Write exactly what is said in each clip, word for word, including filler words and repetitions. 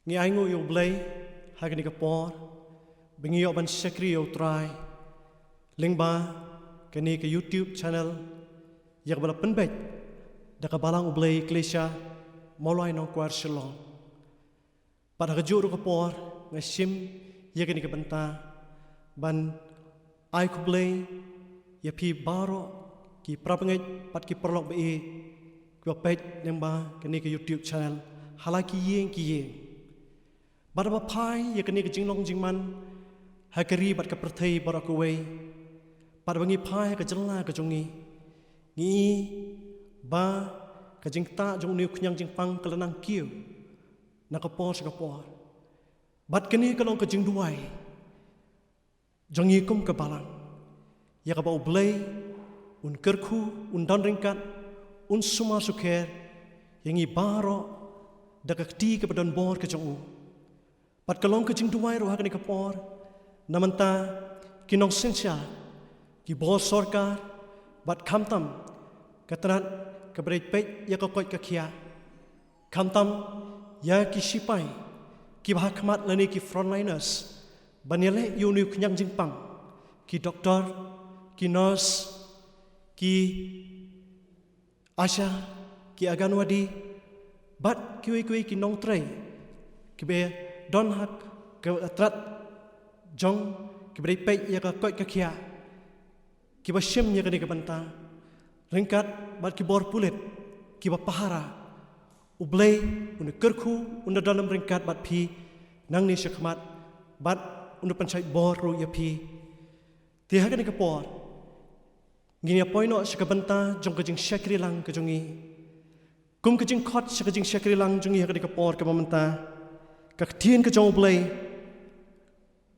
Ngi ainguh ïa U Blei ha kane ka por ba ngi ïoh ban shakri ïa U Trai lyngba kane ka YouTube channel ïa kaba la pynbeit da ka Balang U Blei Ecclesia Mawlai Nongkwar Shillong. Bad ha kajuh ruh ka por nga shim ïa kane ka bynta ban ai khublei ïa phi baroh ki parabangeit bad ki paralok ba ïeit kiba peit lyngba kane ka YouTube channel ha la ki ïing ki ïing. Bad haba phai ïa kane ka jinglong jingman ha ka ri bad ka pyrthei baroh kawei, bad haba ngi phai ha ka jylla ka jong ngi, ngi i ba ka jingktah jong une u khñiang jingpang ka la nang kiew na ka por sha ka por. Bad kane ka long ka jingduwai jong ngi kum ka Balang ïa kaba U Blei un kyrkhu, un don ryngkat, un sumar sukher ïa ngi baroh da ka kti kaba don bor ka jong U. Bad ka long ka jingduwai ruh ha kane ka por na bynta ki nongsynshar, ki bor sorkar, bad khamtam ka tnat kaba ïeit peit ïa ka koit ka khiah, khamtam ïa ki shipai kiba ha khmat lane ki frontliners ban ïaleh ïa une u khñiang jingpang, ki doktor, ki nurse, ki ASHA, ki Anganwadi, bad kiwei kiwei ki nongtrei kiba don ha ka tnat jong kiba ïeit peit ïa ka koit ka khiah, kiba shim ïa kane ka bynta ryngkat bad ki bor pulit kiba pahara. U Blei un da kyrkhu, un da don ryngkat bad phi nangne shakhmat, bad un da pynshait bor ruh ïa phi. Te ha kane ka por ngin ïa poi noh sha ka bynta jong ka jingshakri lang ka jong ngi. Kum ka jingkhot sha ka jingshakri lang jong ngi ha kane ka por kaba mynta, ka ktien ka jong U Blei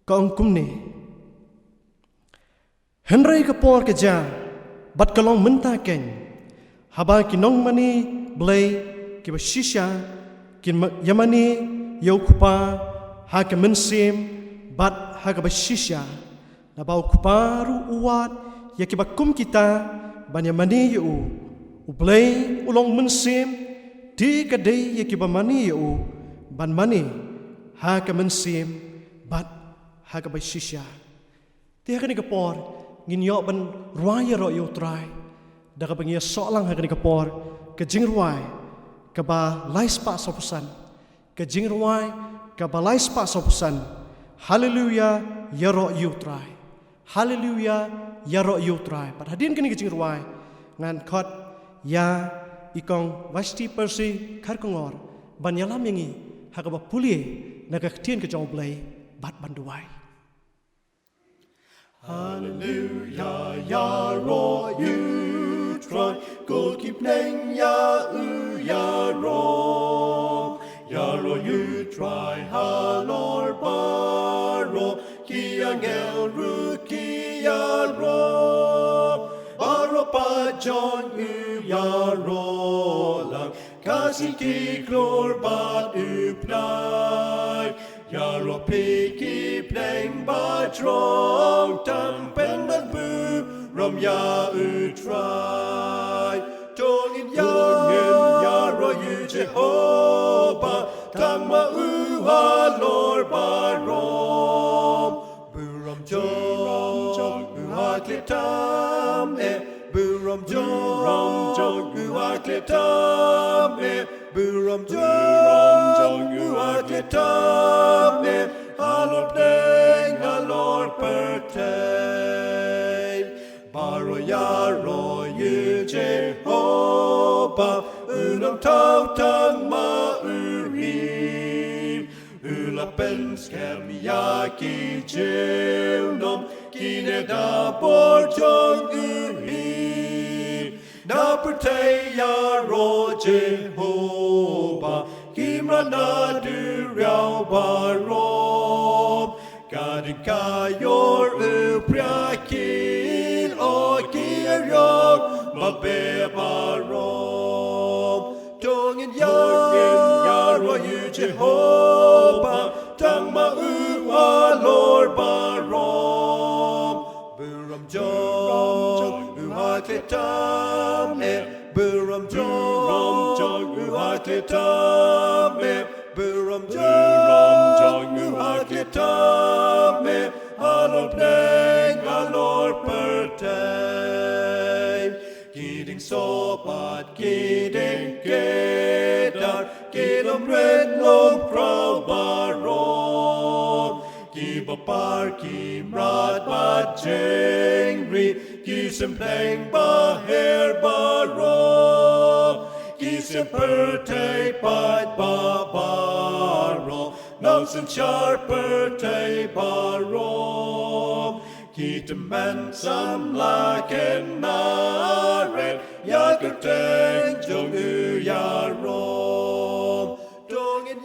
ka ong kumne: Hynrei ka por ka jia, bad ka long mynta keiñ, haba ki nongmane Blei kiba shisha kin ma-, ïamane ïa U Kpa ha ka mynsiem bad ha kaba shisha. Naba U Kpa ruh u wad ïa kiba kum kita ban ïamane ïa U. U Blei u long mynsiem, te ka dei ïa kiba mane ïa U ban mane ha ka mynsiem bad ha kaba shisha. Te ha kane ka por ngin ïoh ban rwai ïaroh ïa U Trai da kaba ngi ïasoh lang ha kane ka por, ka jingrwai kaba lai spah sawphew san, ka jingrwai kaba lai spah sawphew san. Haleluya, ïaroh ïa U Trai. Haleluya, ïaroh ïa U Trai. Bad hadien kane ka jingrwai ngan khot ïa i Kong Vashti Percy Kharkongor ban ïalam ïa ngi ha kaba pule na ka ktien ka jong U Blei bad ban duwai. Haleluya, ïaroh ïa U Trai, ko ki bneng ïa u ïaroh. Ïaroh ïa U Trai halor baroh, ki angel ruh ki ïaroh. Baroh pat jong u ïaroh lang, ka sngi ki khlur bad u bnai. Ïaroh phi ki bneng ba jrong, tang pynban burom ïa U Trai. To ngin ïa, to ngin ïaroh ïa U Jehobah, tang ma U halor baroh. Burom jong U ha khlieh tam eh. Burom jong U ha khlieh tam eh. Burom jong U ha khlieh tam eh. Halor bneng halor pyrthei. Baroh ïaroh ïa U Jehobah, U Nongthaw tang ma U ri. U la pynskhem ïa ki junom, kine da bor jong U ri. Na pyrthei ïaroh Jehobah, ki mrad na duriaw baroh. Ka dang ka ïor u priah kil, o ki riong ba beh baroh. To ngin ïa, to ngin ïaroh ïa U Jehobah, tang ma U halor baroh. Burom jong U ha khlieh tam eh. Burom jong U ha khlieh tam eh. Burom jong u ha khlieh tam eh, halor bneng halor pyrthei. Ki dieng soh bad ki dieng kedar, ki lum rit lum khraw baroh, ki bapar ki mrad bad jingri, ki symphang baher baroh, ki siem pyrthei paid baroh, nongsynshar pyrthei baroh, ki tymmen samla kynmaw ïa ka kyrteng jong u ïaroh. To ngin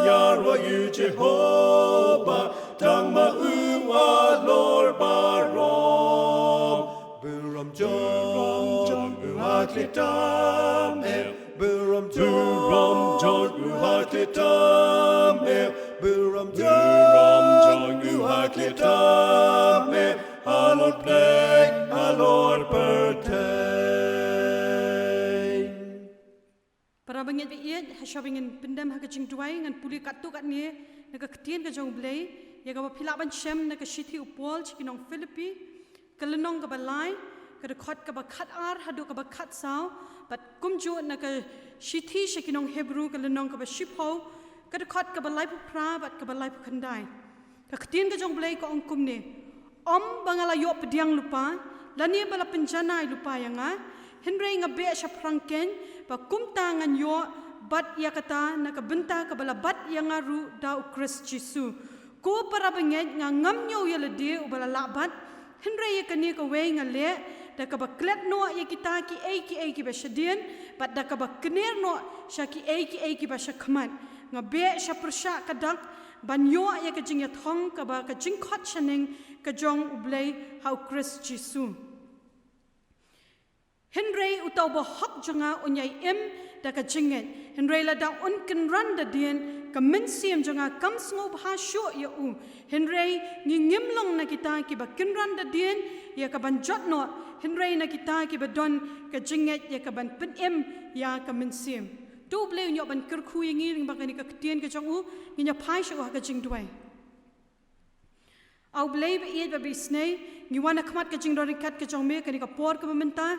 ïaroh ïa u Jehobah, tang ma u halor baroh. Burom jong u ha khlieh tam eh, burom jong u ha khlieh tam eh, burom jong u ha khlieh tam eh, halor bneng halor pyrthei. Para bangeit baieit, hashwa ba ngin pyndem ha ka jingduwai, ngan pule katto katne na ka ktien ka jong U Blei, ïa kaba phi lah ban shem na ka shithi u Paul sha ki nong Philippi, ka lynnong kaba lai, ka dkhot kaba khatar haduh kaba khatsaw, bad kumjuh na ka shithi sha ki nong Hebru, ka lynnong kaba shiphew, ka dkhot kaba laiphew phra bad kaba laiphew khyndai. Ka ktien ka jong U Blei ka ong kumne: Ym ba nga la ïoh pdiang lypa, lane ba la pynjanai lypa ïa nga, hynrei nga beh shaphrang keiñ, ba kumta ngan ïoh bat ïa kata na ka bynta kaba la bat ïa nga ruh da U Khrist Jisu. Ko para bangeit, nga ngam ñiew ïa lade uba la lah bat, hynrei ïa kane kawei nga leh, da kaba klet noh ïa kita kiei kiei kiba shadien, bad da kaba kner noh sha kiei kiei kiba shakhmat. Nga beh sha pyrshah ka dak, ban ïoh ïa ka jingïathong kaba ka jingkhot shaneng ka jong U Blei ha U Khrist Jisu. Hynrei uta uba hok jong nga un ïai im da ka jingngeit, hynrei lada un kynran da dien, ka mynsiem jong nga kam sngewbha shuh ïa u. Hynrei ngi ngim long na kita kiba kynran da dien ïa ka ban jot noh, hynrei na kita kiba don ka jingngeit ïa ka ban pynim ïa ka mynsiem. To U Blei un ïoh ban kyrkhu ïa ngi lyngba kane ka ktien ka jong u, ngin ïa phai sha u ha ka jingduwai. A U Blei baieit bad baisnei, ngi wan ha khmat ka jingdon ryngkat ka jong me kane ka por kaba mynta,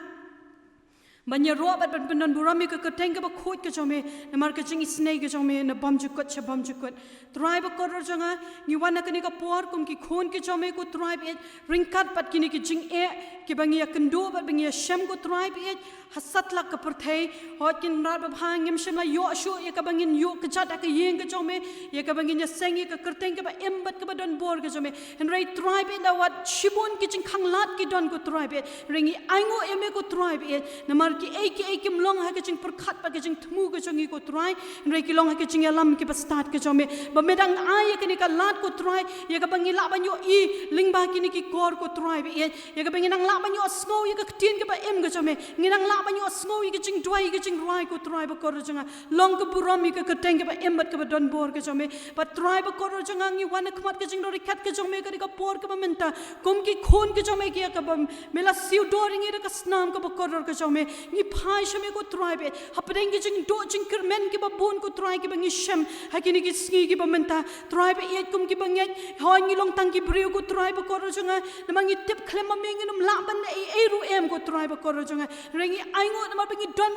ban ïaroh bad ban pyndon burom ïa ka kyrteng kaba khuid ka jong me, namar ka jingisynei ka jong me na bymjukut sha bymjukut. Trai ba kordor jong nga, ngi wan ha kane ka por kum ki khun ki jong me ko Trai baieit, ryngkat bad kine ki jingeh kiba ngi ïakynduh bad ba ngi ïashem ko Trai baieit, ha satlak ka pyrthei. Hooid Kynrad babha, ngim shym la ïoh shuh ïa kaba ngin ïoh kjat ha ka ïing ka jong me, ïa kaba ngin ïaseng ïa ka kyrteng kaba im bad kaba don bor ka jong me. Hynrei Trai baieit, la wat shibun ki jingkhanglad ki don ko Trai baieit, hynrei ngi ainguh ïa me ko Trai baieit, namar kiei kiei kim long ha ka jingpyrkhat bad ka jingthmu ka jong ngi ko Trai, hynrei ki long ha ka jingïalam kiba stad ka jong me. Ba me dang ai ïa kane ka lad ko Trai, ïa kaba ngi lah ban ïohi lyngba kine ki kor ko Trai baieit, ïa kaba ngi nang lah ban ïohsngew ïa ka ktien kaba im ka jong me, ngi nang lah ban ïohsngew ïa ka jingduwai, ïa ka jingrwai ko Trai ba kordor jong nga. Long ka burom ïa ka kyrteng kaba im bad kaba don bor ka jong me. Bad Trai ba kordor jong nga, ngi wan ha khmat ka jingdon ryngkat ka jong me kane ka por kaba mynta, kum ki khun ka jong me kiba me la siew dor ïa ngi da ka snam kaba kordor ka jong me. Ngi phai sha me ko Trai baieit, hapdeng ki jingduh jingkyrmen kiba bun ko Trai kiba ngi shem ha kine ki sngi kiba mynta. Trai baieit, kum kiba ngeit, hooid ngi long tang ki briew ko Trai ba kordor jong nga, namar ngi tip khlem ma me ngin ym lah ban leh ei ei ruh em ko Trai ba kordor jong nga. Hynrei ngi ainguh namar ba ngi don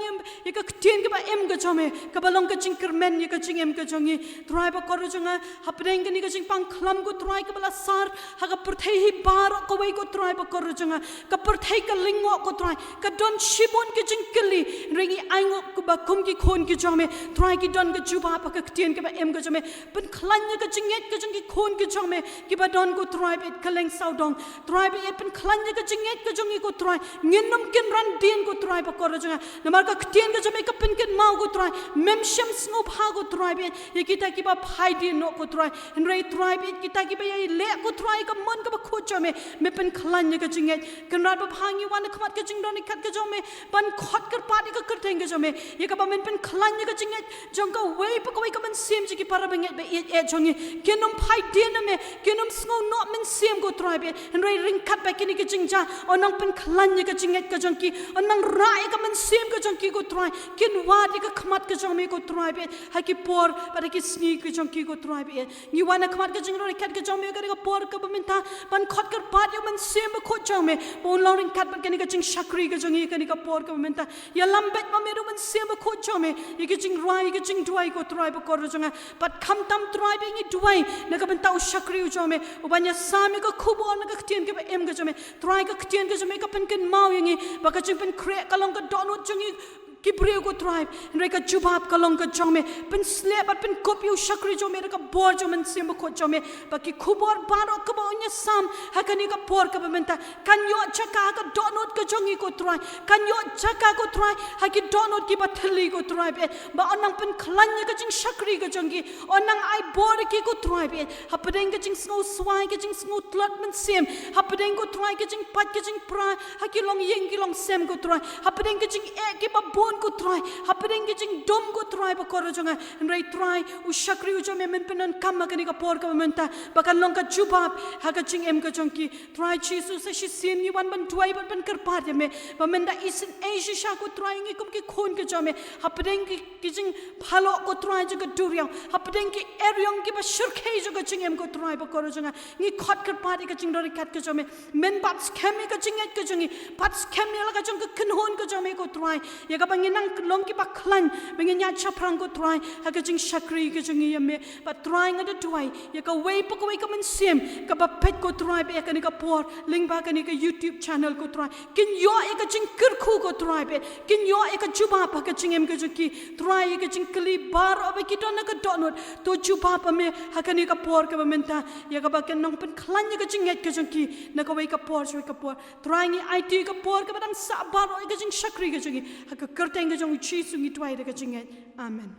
ïa ka ktien kaba im ka jong me, kaba long ka jingkyrmen ïa ka jingim ka jong ngi. Trai ba kordor jong nga, hapdeng kane ka jingpang khlam ko Trai kaba la sar ha ka pyrthei hi baroh kawei ko Trai ba kordor jong nga, ka pyrthei ka lyngngoh ko Trai, ka don shibun ki jingkylli. Hynrei ngi ainguh ba kum ki khun ki jong me, Trai, ki don ka jubab ha ka ktien kaba im ka jong me. Pynkhlaiñ ïa ka jingngeit ka jong ki khun ki jong me kiba don ko Trai baieit kylleng sawdong. Trai baieit, pynkhlaiñ ïa ka jingngeit ka jong ngi ko Trai. Ngin ym kynran dien ko Trai ba kordor jong nga, namar ka ktien ka jong me ka pynkynmaw ko Trai, mem shym sngewbha ko Trai baieit ïa kita kiba phai dien noh ko Trai. Hynrei Trai baieit, kita kiba ïai leh ko Trai ka mon kaba khuid jong me, me pynkhlaiñ ïa ka jingngeit. Kynrad babha, ngi wan ha khmat ka jingdon ryngkat ka jong me ban khot kyrpad ïa ka kyrteng ka jong me, ïa kaba men pynkhlaiñ ïa ka jingngeit jong kawei pa kawei ka mynsiem jong ki para bangeit baieit jong ngi. Kin ym phai dien na me, kin ym sngew noh mynsiem ko Trai baieit, hynrei ryngkat bad kine ki jingjia Un nang pynkhlaiñ ïa ka jingngeit ka jong ki, un nang rah ïa ka mynsiem ka jong ki ko Trai. Kin wad ïa ka khmat ka jong me ko Trai bad ha ki por bad ha ki sngi ka jong ki ko Trai bad. Ngi wan ha khmat ka jingryngkat ka jong me ha kane ka por kaba mynta ban khot kyrpad ïa u Mynsiem Bakhuid jong me ba un long ryngkat bad kane ka jingshakri ka jong ngi ha kane ka por kaba mynta. Ïalam bad ma me ruh Mynsiem Bakhuid jong me ïa ka jingrwai ïa ka jingduwai ko Trai bakor jong nga. Bad khamtam Trai ba ngi duwai na ka bynta u shakri u jong me uban ïasam ïa ka khubor na ka ktien kaba im ka jong me. Trai ka ktien ka jong me ka pynkynmaw ïa ngi ba ka jingpynkhreh ka long ka dohnud jong ngi ki briew ko Trai. Hynrei ka jubab ka long ka jong me. Pynsleh bad pynkup ïa u shakri jong me da ka bor jong Mynsiem Bakhuid jong me ba ki khubor baroh kaba un ïasam ha kane ka por kaba mynta kan ïoh jaka ha ka dohnud ka jong ngi ko Trai. Kan ïoh jaka ko Trai ha ki dohnud kiba thylli ko Trai bad ba un nang pynkhlaiñ ïa ka jingshakri ka jong ki. Un nang ai bor ïa ki ko Trai bad hapdeng ka jingsngewswai ka jingsngewtlot mynsiem, hapdeng ko Trai ka jingpait ka jingpra ha ki longïing ki longsem ko Trai, hapdeng ka jingeh kiba bun ko Trai, hapdeng ka jingdum ko Trai bakor jong nga. Hynrei Trai u shakri u jong me men pyndonkam ha kane ka por kaba mynta ba kan long ka jubab ha ka jingim ka jong ki. Trai Jisu sa shisien ngi wan ban duwai ban pynkyrpad ïa me ba men da isynei shisha ko Trai ngi kum ki khun ka jong me hapdeng ki ki jingphalok ko Trai jong ka duriaw hapdeng ki eriong kiba shyrkhei jong ka jingim ko Trai bakor jong nga. Ngi khot kyrpad ïa ka jingryngkat ka jong me. Men bat skhem ïa ka jingngeit ka jong ngi, bat skhem ïa la ka jong ka kynhun ka jong me ko Trai. Ïa kaba ngin nang long kiba khlaiñ ba ngin ïaid shaphrang ko Trai ha ka jingshakri ka jong ngi ïa me. Bad Trai nga da duwai ïa kawei pa kawei ka mynsiem kaba peit ko Trai bad ïa kane ka por lyngba kane ka YouTube channel ko Trai. Kin ïoh ïa ka jingkyrkhu ko Trai bad kin ïoh ïa ka jubab ha ka jingim ka jong ki. Trai ïa ka jingkylli baroh ba ki don ha ka dohnud to jubab ïa me ha kane ka por kaba mynta ïa kaba kan nang pynkhlaiñ ïa ka jingngeit ka jong ki na kawei ka por sha kawei ka por. Trai ngi aiti ïa ka por kaba dang sah baroh ïa ka jingshakri ka jong ngi ha ka kyrteng ka jong u Jisu ngi duwai da ka jingngeit. Amen.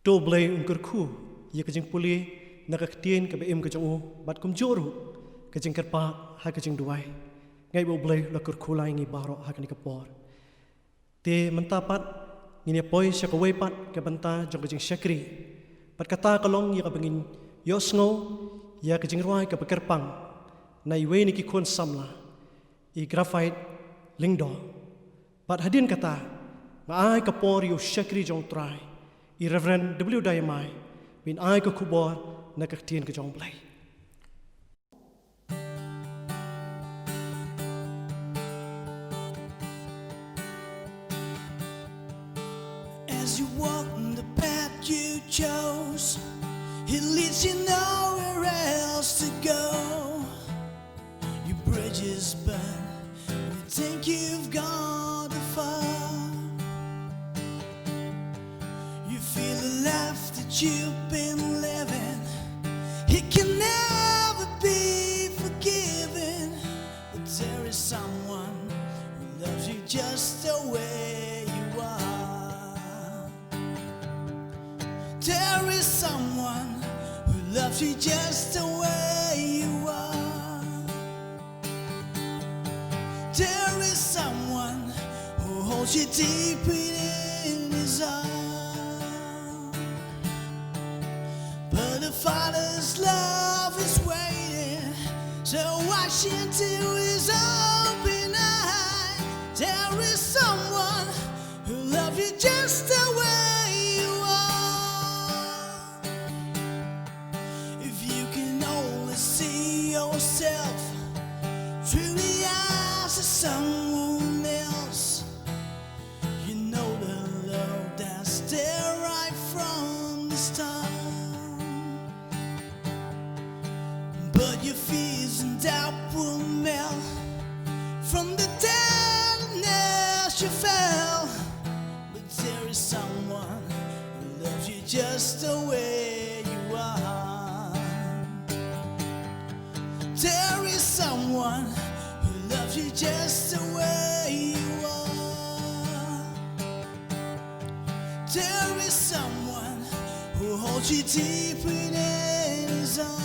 To Blei un kyrkhu ïa ka jingpule na ka ktien kaba im ka jong u bad kumjuh ruh ka jingkyrpad ha ka jingduwai. Nga ai ba U Blei u la kyrkhu lai ïa ngi baroh ha kane ka por. Te mynta pat ngin ïa poi sha kawei pat ka bynta jong ka jingshakri. Bad kata ka long ïa kaba ngin ïohsngew ïa ka jingrwai kaba kyrpang na iwei na ki khun samla i Graphite Lyngdoh. Bad hadien kata nga ai ka por ïa u shakri jong U Trai i Reverend W. Dai Mai ban ai ka khubor na ka ktien ka jong U Blei. As you walk the path you chose, He leads you nowhere else to go. Your bridges burn, you think you've gone too far. You feel the life that you've been living, it can never be forgiven. But there is someone who loves you just the way you are. There is someone who loves you just the way you are. There is someone who holds you deep within his arms. But the Father's love is waiting, so watch into his open eye. There is someone who loves you just the way you are. If you can only see yourself through the eyes of someone else, you know the love that's there right from the start. But your fears and doubt will melt from the darkness you felt. But there is someone who loves you just the way you are. There is someone who loves you just the way you are. There is someone who holds you deep within his arms.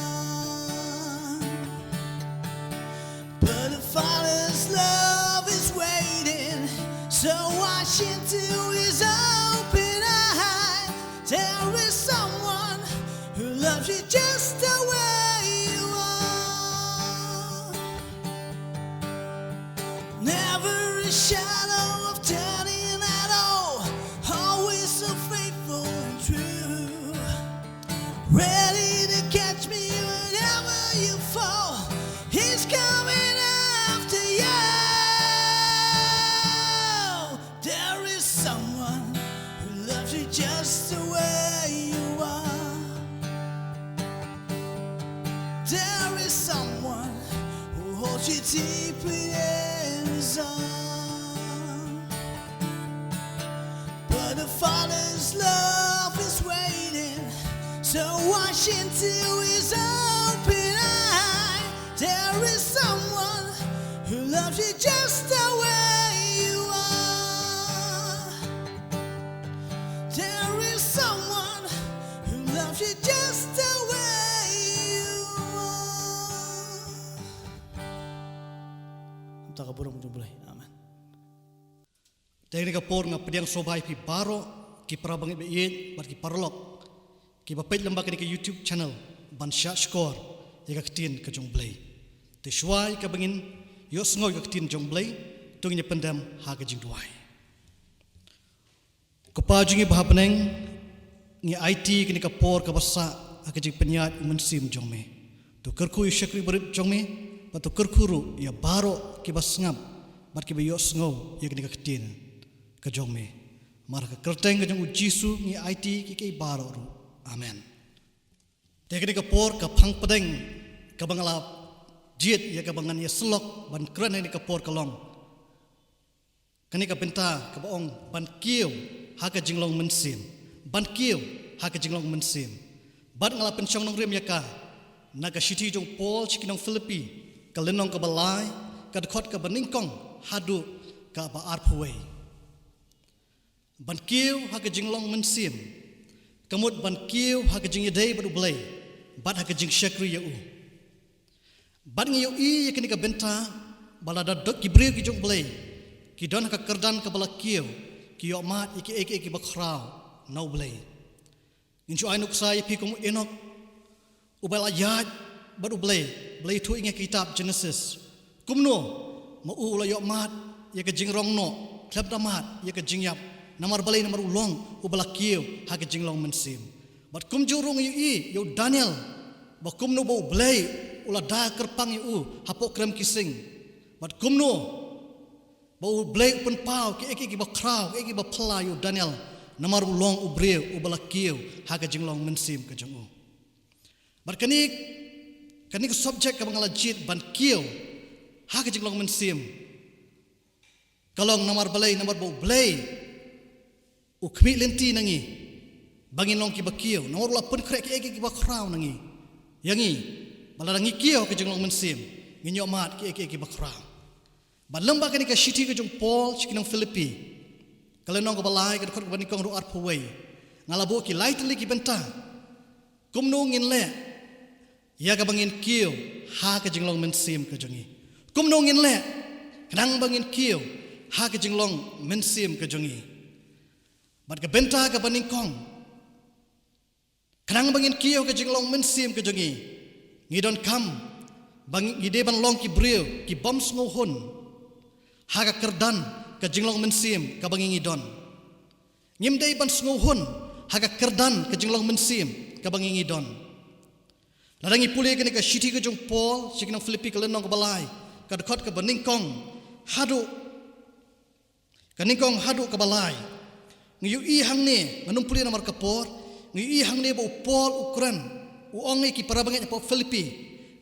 But the Father's love is waiting, so watch into his open eye. There is someone who loves you just the way you are. Never a shadow of turning at all. Always so faithful and true. Ready to catch me whenever you fall. He's coming after you. There is someone who loves you just the way you are. There is someone who holds you deeply in his arms. But a father's love is waiting, so watch into his open eye. There is someone who loves you just the way you are. There is someone who loves you just the way you are. Hamta ka burom jong U Blei. Amen. Te kane ka por nga pdiang sngewbha ïa phi baroh ki para bangeit baieit bad ki paralok kiba peit lyngba kane ka YouTube channel ban shah shkor ïa ka ktien ka jong U Blei. Te shuwa ïa kaba ngin ïohsngew ïa ka ktien jong U Blei, to ngin ïa pyndem ha ka jingduwai. Ko Pa jong ngi ba ha bneng, ngi aiti kane ka por kaba sah ha ka jingpynïaid U Mynsiem jong me. To kyrkhu ïa u shakri barit jong me, bad to kyrkhu ruh ïa baroh kiba sngap bad kiba ïohsngew ïa kane ka ktien ka jong me. Namar ha ka kyrteng ka jong U Jisu ngi aiti kiei kiei baroh ruh. Amen. Te kane ka por ka phang pdeng kaba nga la jied ïa kaba ngan ïasyllok ban kren ha kane ka por ka long kane ka bynta kaba ong ban kiew ha ka jinglong mynsiem. Ban kiew ha ka jinglong mynsiem. Bad nga la pynshong nongrim ïa ka na ka shithi jong u Paul sha ki nong Philippi, ka lynnong kaba lai, ka dkhot kaba nyngkong haduh kaba arphew wei. Ban kiew ha ka jinglong mynsiem, ka mut ban kiew ha ka jingïadei bad U Blei bad ha ka jingshakri ïa u. Bad ngi ïohi ïa kane ka bynta ba lada ki briew ki jong U Blei ki don ha ka kyrdan kaba la kiew, ki ïohmad ïa kiei kiei kiba khraw na U Blei. Ngin shu ai nuksa ïa phi kum u Enok, uba la ïaid bad U Blei, ba la ïathuh ïa ngi ha ka kitab Jenesis. Kumno ma u u la ïohmad ïa ka jingrong noh khlem da mad ïa ka jingïap, namar balei? Namar u long uba la kiew ha ka jinglong mynsiem. Bad kumjuh ruh ngi ïohi ïa u Daniel, ba kumno ba U Blei u la da kyrpang ïa u hapoh krem ki sing. Bad kumno ba U Blei u pynpaw kiei kiei kiba khraw, kiei kiei kiba phylla ïa u Daniel, namar u long u briew uba la kiew ha ka jinglong mynsiem ka jong u. Bad kane, kane ka subject kaba nga la jied ban kiew ha ka jinglong mynsiem, ka long namar balei? Namar ba U Blei u khmih lynti na ngi ba ngin long kiba kiew, namar u la pynkhreh kiei kiei kiba khraw na ngi, ïa ngi, ba lada ngi kiew ha ka jinglong mynsiem, ngin ïohmad kiei kiei kiba khraw. Bad lyngba kane ka shithi ka jong u Paul sha ki nong Philippi, ka lynnong kaba lai, ka dkhot kaba nyngkong haduh arphew wei, nga la buh ki lai tylli ki bynta kumno ngin leh ïa kaba ngin kiew ha ka jinglong mynsiem ka jong ngi. Kumno ngin leh khnang ba ngin kiew ha ka jinglong mynsiem ka jong ngi. Bad ka bynta kaba nyngkong, khnang ba ngin kiew ha ka jinglong mynsiem ka jong ngi, ngi donkam ba ngi dei ban long ki briew ki bym sngewhun ha ka kyrdan ka jinglong mynsiem kaba ngi ngi don. Ngim dei ban sngewhun ha ka kyrdan ka jinglong mynsiem kaba ngi ngi don. Lada ngi pule kane ka shithi ka jong u Paul sha ki nong Philippi, ka lynnong kaba lai, ka dkhot kaba nyngkong haduh, ka nyngkong haduh kaba lai, ngi ïohi hangne, ngan ym pule namar ka por, ngi ïohi hangne ba u Paul u kren, u ong ïa ki para bangeit hapoh Philippi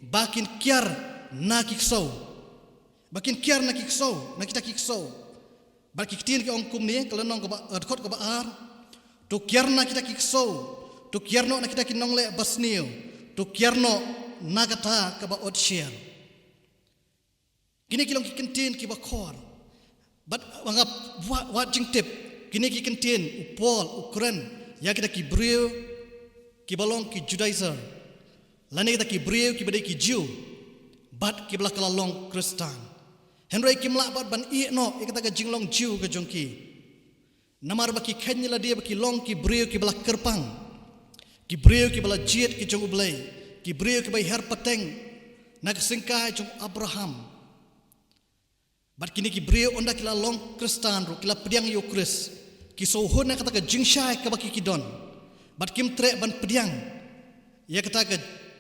ba kin kiar na ki ksew. Ba kin kiar na ki ksew, na kita ki ksew. Bad ki ktien ki ong kumne, ka lynnong kaba, eh, dkhot kaba ar: To kiar na kita ki ksew, to kiar noh na kita ki nongleh basniew, to kiar noh na kata kaba ot sher. Kine ki long ki kyntien kiba khor. Bad ba nga wad, wad jingtip, kine ki kyntien u Paul u kren ïa kita ki briew kiba long ki Judaizer, lane kita ki briew kiba dei ki Jiw, bad kiba la kylla long Khristan. Hynrei kim lah pat ban ïeh noh ïa kata ka jinglong Jiw ka jong ki. Namar ba ki kheiñ lade ba ki long ki briew kiba la kyrpang, ki briew kiba la jied ki jong U Blei, ki briew kiba hiar pateng na ka syngkai jong u Abraham. Bad kine ki briew ynda ki la long Khristan ruh, ki la pdiang ïa u Khrist, ki sngewhun ïa kata ka jingshai kaba ki ki don. Bad kim treh ban pdiang ïa kata ka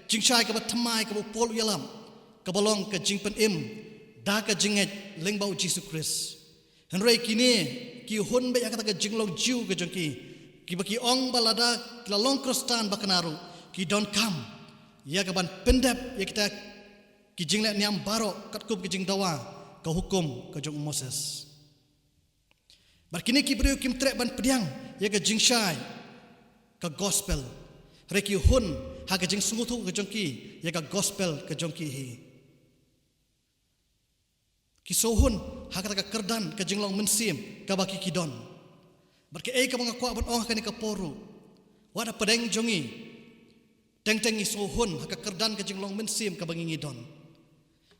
jingshai kaba thymmai kaba u Paul u ïalap, kaba long ka jingpynim da ka jingngeit lyngba u Jisu Khrist. Hynrei kine ki hun beit ha kata ka jinglong Jiw ka jong ki, kiba ki ong ba lada ki la long Khristan ba kane ruh, ki donkam ïa kaban pyndep ïa kita ki jingleh niam baroh katkum ki jingdawa ka hukum ka jong u Moses. Bad kine ki briew kim treh ban pdiang ïa ka jingshai ka gospel. Hynrei ki hun ha ka jingsngewthuh ka jong ki ïa ka gospel ka jong ki hi. Ki sngewhun ha kata ka kyrdan ka jinglong mynsiem kaba ki ki don. Bad kaei kaba nga kwah ban ong ha kane ka por ruh, wat ha pdeng jong ngi, teng teng ngi sngewhun ha ka kyrdan ka jinglong mynsiem kaba ngi ngi don.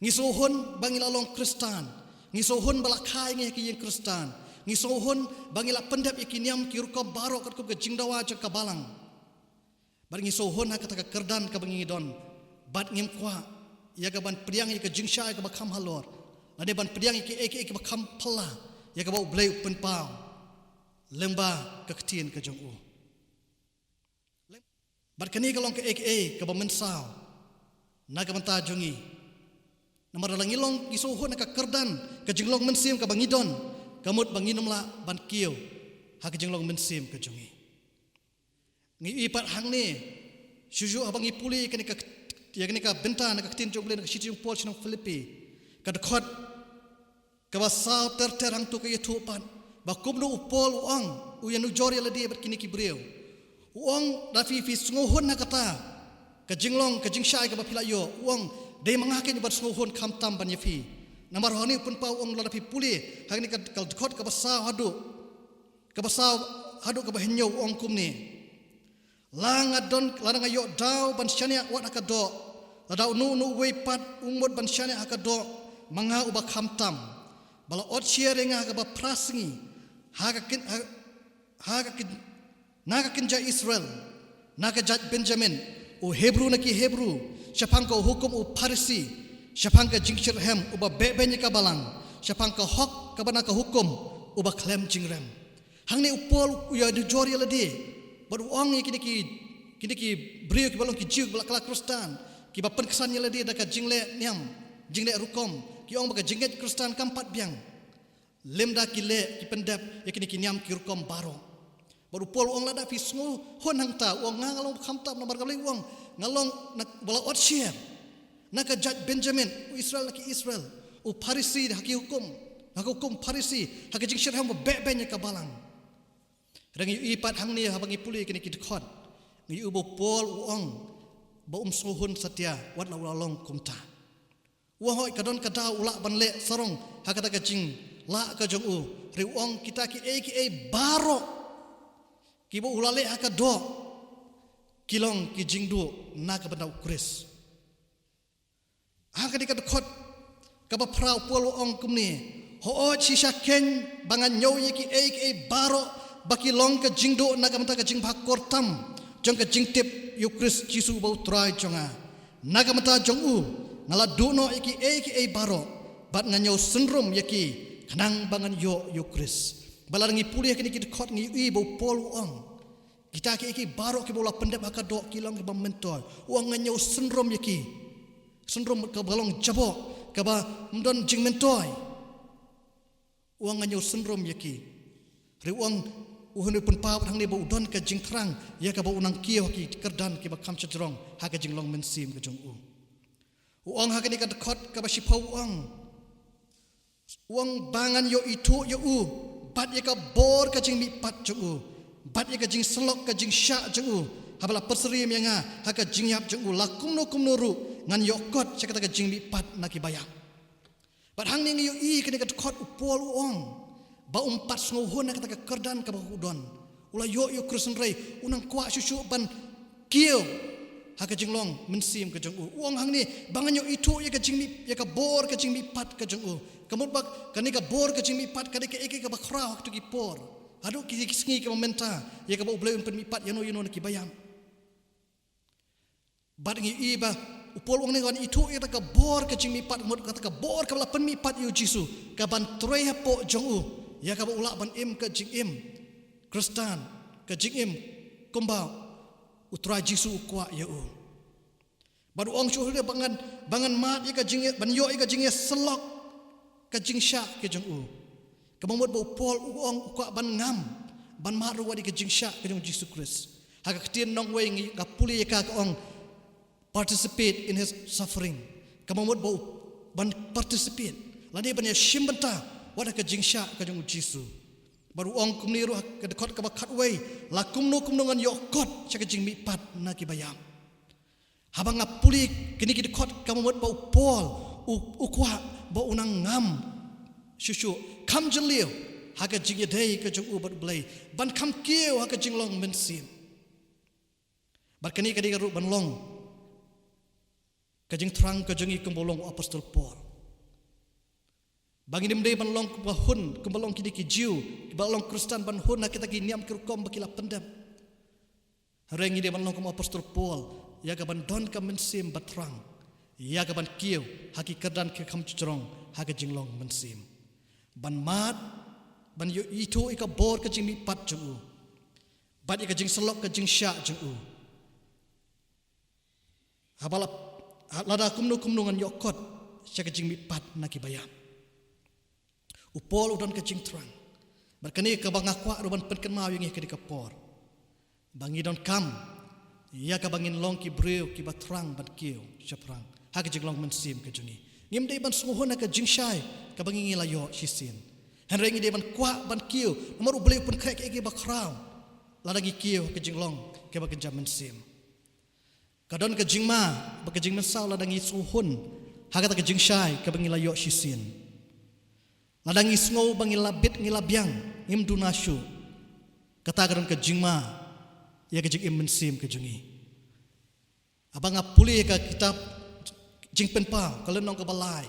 Ngi sngewhun ba ngi la long Khristan. Ngi sngewhun ba la kha ïa ngi ha ki ïing Khristan. Ngi sngewhun ba ngi la pyndep ïa ki niam ki rukom baroh katkum ka jingdawa jong ka Balang. Bad ngi sngewhun ha kata ka kyrdan kaba ngi don. Bad ngim kwah ïa kaban pdiang ïa ka jingshai kaba kham halor, lane ban pdiang ïa kiei kiei kiba kham phylla ïa kaba U Blei u pynpaw lyngba ka ktien ka jong u. Bad kane ka long kaei kaei kaba mynsaw na ka bynta jong ngi. Namar lada ngi long ngi sngewhun ha ka kyrdan ka jinglong mynsiem kaba ngi don, ka mut ba ngin ym lah ban kiew ha ka jinglong mynsiem ka jong ngi. Ngi ïohi pat hangne, shuh shuh haba ngi pule ïa kane ka, ïa kane ka bynta na ka ktien jong U Blei na ka shithi jong u Paul sha ki nong Philippi, ka dkhot kaba saw ter ter hangto ka ïathuh pat ba kumno u Paul u ong, u ïanujor ïa lade bad kine ki briew. U ong, lada phi, phi sngewhun ha kata ka jinglong ka jingshai kaba phi la ïoh, u ong, dei ma nga keiñ uban sngewhun, khamtam ban ïa phi. Namar hangne u pynpaw, u ong, lada phi pule ha kane ka, ka dkhot kaba saw haduh kaba saw haduh kaba hynñiew, u ong kumne: La nga don, lada nga ïoh daw ban shaniah wat ha ka doh, lada uno uno uwei pat u mut ban shaniah ha ka doh, ma nga uba khamtam. Ba la otsher ïa nga ha kaba phra sngi, ha ka kin, ha, ha ka kin, na ka kynja Israel, na ka jait Benjamin, u Hebru na ki Hebru, shaphang ka hukum u Pharisi, shaphang ka jingshitrhem uba behbeiñ ïa ka Balang, shaphang ka hok kaba na ka hukum uba khlem jingrem. Hangne u Paul u ïanujor ïa lade bad u ong ïa kine ki, kine ki briew kiba long ki Jiw kiba la kylla Khristan, kiba pynksan ïa lade da ka jingleh niam, jingleh rukom, ki ong ba ka jingngeit Khristan kam pat biang lymda ki leh, ki pyndep ïa kine ki niam ki rukom baroh. Bad u Paul u ong, lada phi sngewhun hangta, u ong, nga, nga long khamtam, namar ka Blei u ong, nga long na, ba la otsher na ka jait Benjamin, u Israel na ki Israel, u Pharisi ha ki hukum, ha ka hukum Pharisi, ha ka jingshitrhem ba behbeiñ ïa ka Balang. Hynrei ngi ïohi pat hangne haba ngi pule kine ki dkhot, ngi ïohi ba u Paul u ong ba um sngewhun satia wat la u la long kumta. U ong hooid ka don ka daw u lah ban leh sarong ha kata ka jinglah ka jong u. Hynrei u ong kita kiei kiei baroh kiba u la leh ha ka doh ki long ki jingduh na ka bynta u Khrist. Ha kane ka dkhot kaba phra u Paul u ong kumne: Hooid shisha keiñ ba nga ñiew ïa kiei kiei baroh ba ki long ka jingduh na ka bynta ka jingbha kyrtam jong ka jingtip ïa u Khrist Jisu uba u Trai jong nga. Na ka bynta jong u nga la duh noh ïa kiei kiei baroh bad nga ñiew synrum ïa ki khnang ba ngan ïoh ïa u Khrist. Bad lada ngi pule ha kine ki dkhot ngi ïohi ba u Paul u ong kita kiei kiei baroh kiba u la pyndep ha ka doh ki long kiba myntoi. U ong nga ñiew synrum ïa ki. Synrum kaba long jaboh, kaba ym don jingmyntoi. U ong nga ñiew synrum ïa ki. Hynrei u ong, u hynrei u pynpaw hangne ba u don ka jingthrang ïa kaba u nang kiew ha ki kyrdan kiba kham shajrong ha ka jinglong mynsiem ka jong u. U ong ha kane ka dkhot kaba shiphew u ong, u ong ba ngan ïoh ithuh ïa u bad ïa ka bor ka jingmihpat jong u bad ïa ka jingsyllok ka jingshah jong u, haba la pynsyriem ïa nga ha ka jingïap jong u, la kumno kumno ruh ngan ïoh kot sha kata ka jingmihpat na kiba ïap. Bad hangne ngi ïohi kane ka dkhot u Paul u ong ba um pat sngewhun na kata ka kyrdan kaba u don. U la ïoh ïa u Khrist hynrei u nang kwah shuh shuh ban kiew ha ka jinglong mynsiem ka jong u. U ong hangne ba ngan ïoh ithuh ïa ka jingmih, ïa ka bor ka jingmihpat ka jong u. Ka mut ba kane ka bor ka jingmihpat ka dei kaei kaei kaba khraw ha kito ki por. Haduh ki sngi kiba mynta ïa kaba U Blei un pynmihpat ïano ïano na kiba ïap. Bad ngi ïohi ba U Paul u ong ne, ngan ithuh ïa kata ka bor ka jingmihpat, mut kata ka bor kaba la pynmihpat ïa u Jisu, kaban trei hapoh jong u, ïa kaba u lah ban im ka jingim Khristan, ka jingim kumba U Trai Jisu u kwah ïa u. Bad u ong shuh ruh ba ngan, ba ngan mad ïa ka jingïa, ban ïoh ïa ka jingïasyllok ka jingshah ka jong u. Kaba mut ba u Paul u ong u kwah ban ngam, ban mad ruh wat ïa ka jingshah ka jong u Jisu Khrist. Ha ka ktien nongwei ngi, nga pule ïa ka, ka ong participate in his suffering. Kaba mut ba u ban participate, lane ban ïashim bynta wat ha ka jingshah ka jong u Jisu. Bad u ong kumne ruh ha ka dkhot kaba khatwei, la kumno kumno ngan ïoh kot sha ka jingmihpat na kiba ïap. Haba nga pule kine ki dkhot, kaba mut ba u Paul u, u kwah ba u nang ngam shuh shuh, kham jylliew ha ka jingïadei ka jong u bad U Blei, ban kham kiew ha ka jinglong mynsiem. Bad kane ka dei ruh ban long ka jingthrang ka jong ngi kumba long u Apostol Paul. Ba ngim dei ban long kumba hun, kumba long kine ki Jiw kiba long Khristan, ban hun ha kita ki niam ki rukom ba ki la pyndep. Hynrei ngi dei ban long kum u Apostol Paul, ïa ka ban don ka mynsiem bathrang, ïa ka ban kiew ha ki kyrdan ki kham jrong ha ka jinglong mynsiem. Ban mad, ban ïoh ithuh ïa ka bor ka jingmihpat jong u, bad ïa ka jingsyllok ka jingshah jong u. Haba la, ha, lada kumno kumno ngan ïoh kot sha ka jingmihpat na kiba ïap. U Paul u don ka jingthrang. Bad kane kaba nga kwah ruh ban pynkynmaw ïa ngi ha kane ka por, ba ngi donkam ïa kaba ngin long ki briew kiba thrang ban kiew shaphrang ha ka jinglong mynsiem ka jong ngi. Ngim dei ban sngewhun ha ka jingshai kaba ngi, ngi la ïoh shisien. Hynrei ngi dei ban kwah ban kiew, namar U Blei u pynkhreh kiei kiei bakhraw lada ngi kiew ha ka jinglong kaba kynja mynsiem. Ka don ka jingma bad ka jingmynsaw lada ngi sngewhun ha kata ka jingshai kaba ngi la ïoh shisien. Lada ngi sngew ba ngi la bit, ngi la biang, ngim duna shuh, kata ka don ka jingma ïa ka jingim mynsiem ka jong ngi. Haba nga pule ka kitab Jingpynpaw, ka lynnong kaba lai,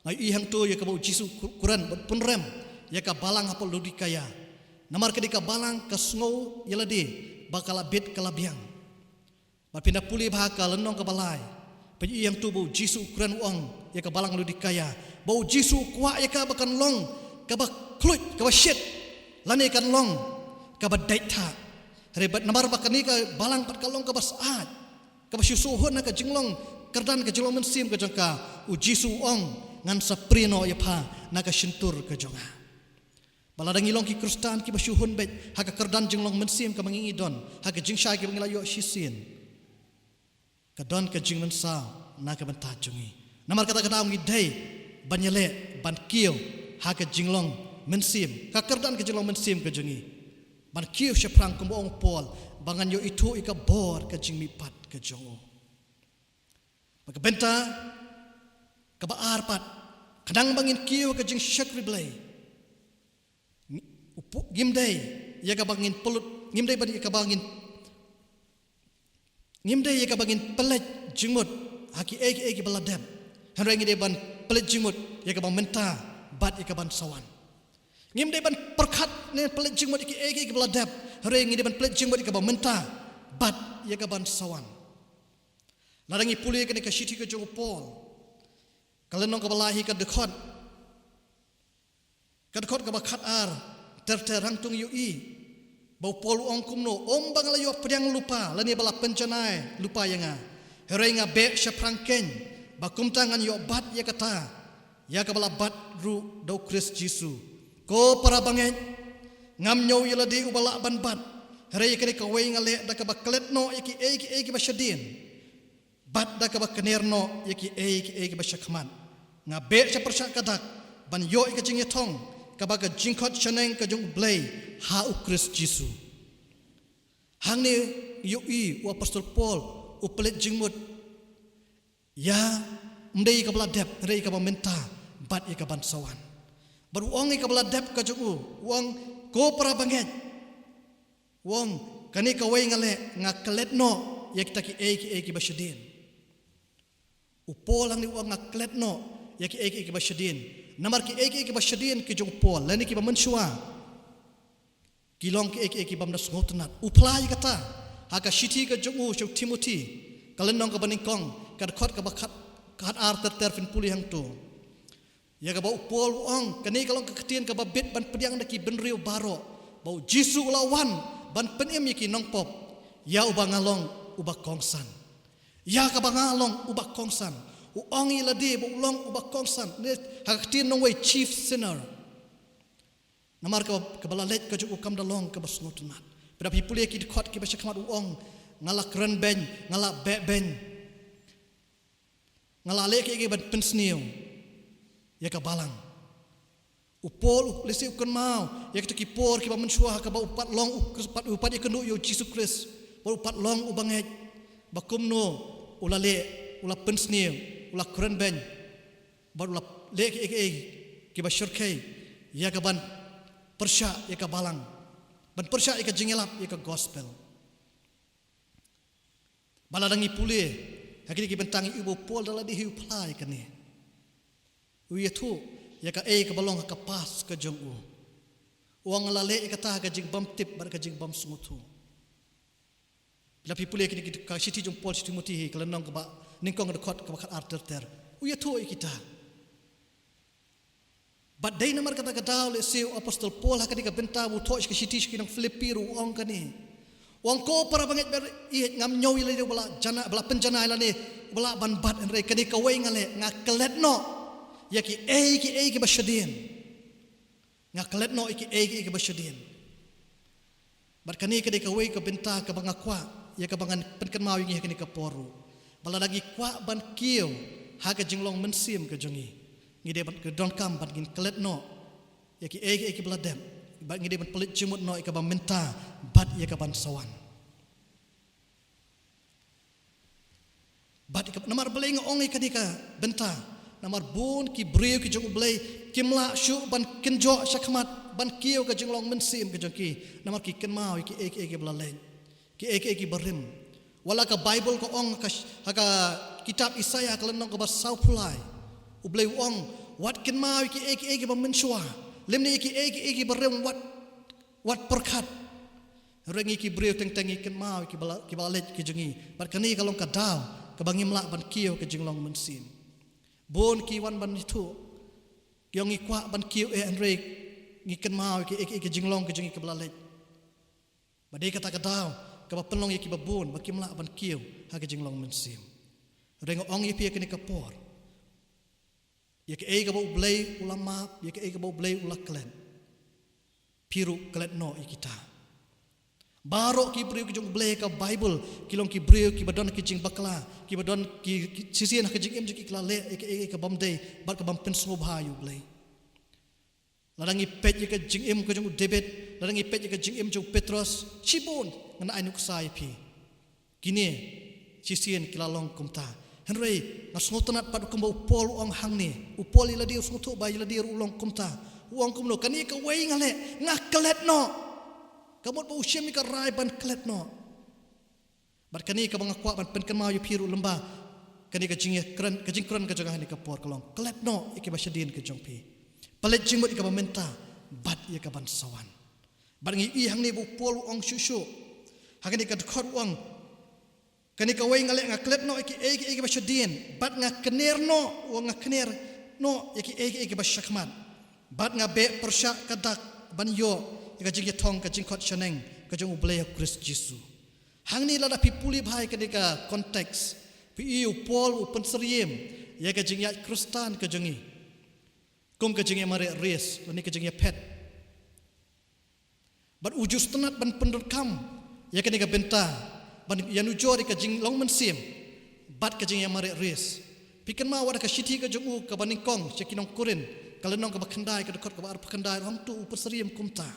nga ïohi hangto ïa kaba U Jisu u kren bad pynrem ïa ka balang hapoh Laodikaïa. Namar ka dei ka balang ka sngew ïa lade ba ka la bit, ka la biang. Bad phin da pule bha ka lynnong kaba lai, phin ïohi hangto ba U Jisu u kren, u ong ïa ka balang Laodikaïa ba U Jisu u kwah ïa ka ba kan long kaba khluit, kaba shit, lane kan long kaba dait thah. Hynrei bad namar ba kane ka balang pat ka long kaba syaid, kaba shu sngewhun ha ka jinglong kyrdan, ka jinglong mynsiem ka jong ka, U Jisu u ong, ngan sa prie noh ïa pha na ka shyntur ka jong nga. Ba lada ngi long ki Khristan kiba shu hun beit ha ka kyrdan jinglong mynsiem kaba ngi, ngi don, ha ka jingshai kaba ngi la ïoh shisien, ka don ka jingmynsaw na ka bynta jong ngi. Namar kata ka daw ngi dei ban ïaleh ban kiew ha ka jinglong mynsiem, ka kyrdan ka jinglong mynsiem ka jong ngi, ban kiew shaphrang kumba ong u Paul, ba ngan ïoh ithuh ïa ka bor ka jingmihpat ka jong u. Bad ka bynta kaba ar pat, khnang ba ngin kiew ha ka jingshakri Blei, ngi-, u P-, ngim dei ïa kaba ngin pynlut, ngim dei ban ïa kaba ngin, ngim dei ïa kaba ngin pynleit jingmut ha kiei kiei kiba la dep. Hynrei ngi dei ban pynleit jingmut ïa kaba mynta bad ïa kaban sa wan. Ngim dei ban pyrkhat ne pynleit jingmut ïa kiei kiei kiba la dep, hynrei ngi dei ban pynleit jingmut ïa kaba mynta bad ïa kaban sa wan. Lada ngi pule kane ka shithi ka jong u Paul, ka lynnong kaba lai hi, ka dkhot, ka dkhot kaba khatar ter ter, hangto ngi ïohi ba u Paul u ong kumno: Ym ba nga la ïoh pdiang lypa lane ba la pynjanai lypa ïa nga, hynrei nga beh shaphrang keiñ ba kumta ngan ïoh bat ïa kata ïa kaba la bat ruh da U Khrist Jisu. Ko para bangeit, ngam ñiew ïa lade uba lah ban bat, hynrei ïa kane kawei nga leh da kaba klet noh ïa kiei kiei kiba shadien, bad da kaba kner noh ïa kiei kiei kiba shakhmat. Nga beh sha pyrshah ka dak ban ïoh ïa ka jingïathong kaba ka jingkhot shaneng ka jong U Blei ha U Khrist Jisu. Hangne ngi ïohi u Apostol Paul u pynleit jingmut ïa, ym dei ïa kaba la dep, hynrei ïa kaba mynta bad ïa kaban sa wan. Bad u ong ïa kaba la dep ka jong u, u ong, ko para bangeit, u ong, kane kawei nga leh, nga klet noh ïa kita kiei kiei kiba shadien. U Paul hangne u ong, nga klet noh ïa kiei kiei kiba shadien. Namar kiei kiei kiba shadien ki jong u Paul lane kiba mynshuwa, ki long kiei kiei kibym da sngewtynnat. U phla ïa kata ha ka shithi ka jong u sha u Timothi, ka lynnong kaba nyngkong, ka dkhot kaba khat, khat ar ter ter phin pule hangto. Ïa kaba u Paul u ong, kane ka long ka ktien kaba bit ban pdiang da ki bynriew baroh. Ba u Jisu u la wan ban pynim ïa ki nongpop. Ïa uba nga long uba kongsan. Ïa kaba nga long uba kongsan. U ong ïa lade ba u long uba kongsan. Ne ha ka ktien nongwei chief sinner. Namar kaba, kaba la leit ka jong u kam da long kaba sngewtynnat. Phi da phi pule ki dkhot kiba shakhmat u ong, nga la kren beiñ, nga la beh beiñ. Nga la leh kiei kiei ban pynsniew ïa ka balang. U Paul u lehse u kynmaw ïa kita ki por kiba mynshuwa ha kaba u pat long u, u pat ïakynduh ïa u Jisu Khrist. Bad u pat long u bangeit. Ba kumno u la leh, u la pynsniew, u la kren beiñ. Bad u la leh kiei kiei kiba shyrkhei ïa ka ban pyrshah ïa ka balang. Ban pyrshah ïa ka jingïalap ïa ka gospel. Ba lada ngi pule ha kine ki bynta ngi ïohi ba u Paul da lade hi u phla ïa kane. U ïathuh ïa kaei kaba long ha ka past ka jong u. U ong nga la leh ïa kata ha ka jingbymtip bad ka jingbymsngewthuh. Lada phi pule kine ki, ka shithi jong u Paul sha u Timothy hi, ka lynnong kaba nyngkong, ka dkhot kaba khat ar ter ter. U ïathuh ïa kita. Bad dei namar kata ka daw lehse u apostol Paul ha kane ka bynta ba u thoh sha ka shithi sha ki nong Philippi ruh u ong kane. U ong, ko para bangeit ba ïeit, ngam ñiew ïa lade uba la jana, ba la pynjanai lane uba la ban bat, hynrei kane kawei nga leh, nga klet noh ïa kiei kiei kiba shadien. Nga klet noh ïa kiei kiei kiba shadien. Bad kane ka dei kawei ka bynta kaba nga kwah ïa kaba ngan pynkynmaw ïa ngi ha kane ka por ruh. Ba lada ngi kwah ban kiew ha ka jinglong mynsiem ka jong ngi, ngi dei ban, ka donkam ban ngin klet noh ïa kiei kiei kiba la dep. Bad ngi dei ban pynleit jingmut noh ïa kaba mynta bad ïa ka ban sa wan. Bad ïa ka, namar balei nga ong ïa kane ka bynta? Namar bun ki briew ki jong U Blei kim lah shuh ban kynjoh shakhmat ban kiew ka jinglong mynsiem ka jong ki. Namar ki kynmaw ïa kiei kiei kiba la leit, kiei kiei kiba rim. Wat la ka Baibl ka ong ka sh-, ha ka kitab Isaïah ka lynnong kaba sawphew lai, U Blei u ong, wat kynmaw ïa kiei kiei kiba mynshuwa, lymne ïa kiei kiei kiba rim wat, wat pyrkhat. Hynrei ngi ki briew teng teng ngi kynmaw ïa kiba la, kiba la leit ki jong ngi. Bad kane ka long ka daw kaba ngim lah ban kiew ka jinglong mynsiem. Bun ki wan ban ïathuh, ki ong ngi kwah ban kiew eh, hynrei ngi kynmaw ïa kiei kiei ka jinglong ka jong ngi kaba la leit. Ba dei kata ka daw kaba pynlong ïa kiba bun ba kim lah ban kiew ha ka jinglong mynsiem. Hynrei nga ong ïa phi ha kane ka por, ïa kaei kaba U Blei u la map, ïa kaei kaba U Blei u la klet, phi ruh klet noh ïa kita. Baroh ki briew ki jong U Blei ha ka Baibl ki long ki briew kiba don ki jingbakla, kiba don ki, ki shisien ha ka jingim jong ki ki la leh ïa kaei kaei kabym dei bad kabym pynsngewbha ïa U Blei. Lada ngi peit ïa ka jingim ka jong u David, lada ngi peit ïa ka jingim jong u Petros, shibun ngan ai nuksa ïa phi. Kine shisien ki la long kumta. Hynrei nga sngewtynnat pat kumba u Paul u ong hangne. U Paul ïa lade u sngewthuh ba ïa lade ruh u long kumta. U ong kumno, kane kawei nga leh, nga klet noh. Ka mut ba u shim ïa ka rai ban klet noh. Bad kane kaba nga kwah ban pynkynmaw ïa phi ruh lyngba kane ka jingkren, ka jingkren ka jong nga ha kane ka por ka long, klet noh ïa kiba shadien ka jong phi. Pynleit jingmut ïa kaba mynta bad ïa kaban sa wan. Bad ngi ïohi hangne ba u Paul u ong shuh shuh ha kane ka dkhot u ong, kane kawei nga leh, nga klet noh ïa kiei kiei kiba shadien bad nga kner noh, u ong, nga kner noh ïa kiei kiei kiba shakhmat. Bad nga beh pyrshah ka dak ban ïoh ïa ka jingïathong ka jingkhot shaneng ka jong U Blei ha u Khrist Jisu. Hangne lada phi pule bha ïa kane ka context, phi ïohi u Paul u pynsyriem ïa ka jingïaid Khristan ka jong ngi kum ka jingïamareh rice lane ka jingïaphet. Bad u ju sngewtynnat ban pyndonkam ïa kane ka bynta ban ïanujor ïa ka jinglong mynsiem bad ka jingïamareh rice. Phi kynmaw wat ha ka shithi ka jong u kaba nyngkong sha ki nong Korinth, ka lynnong kaba khyndai, ka dkhot kaba arphew khyndai, hangto u pynsyriem kumta.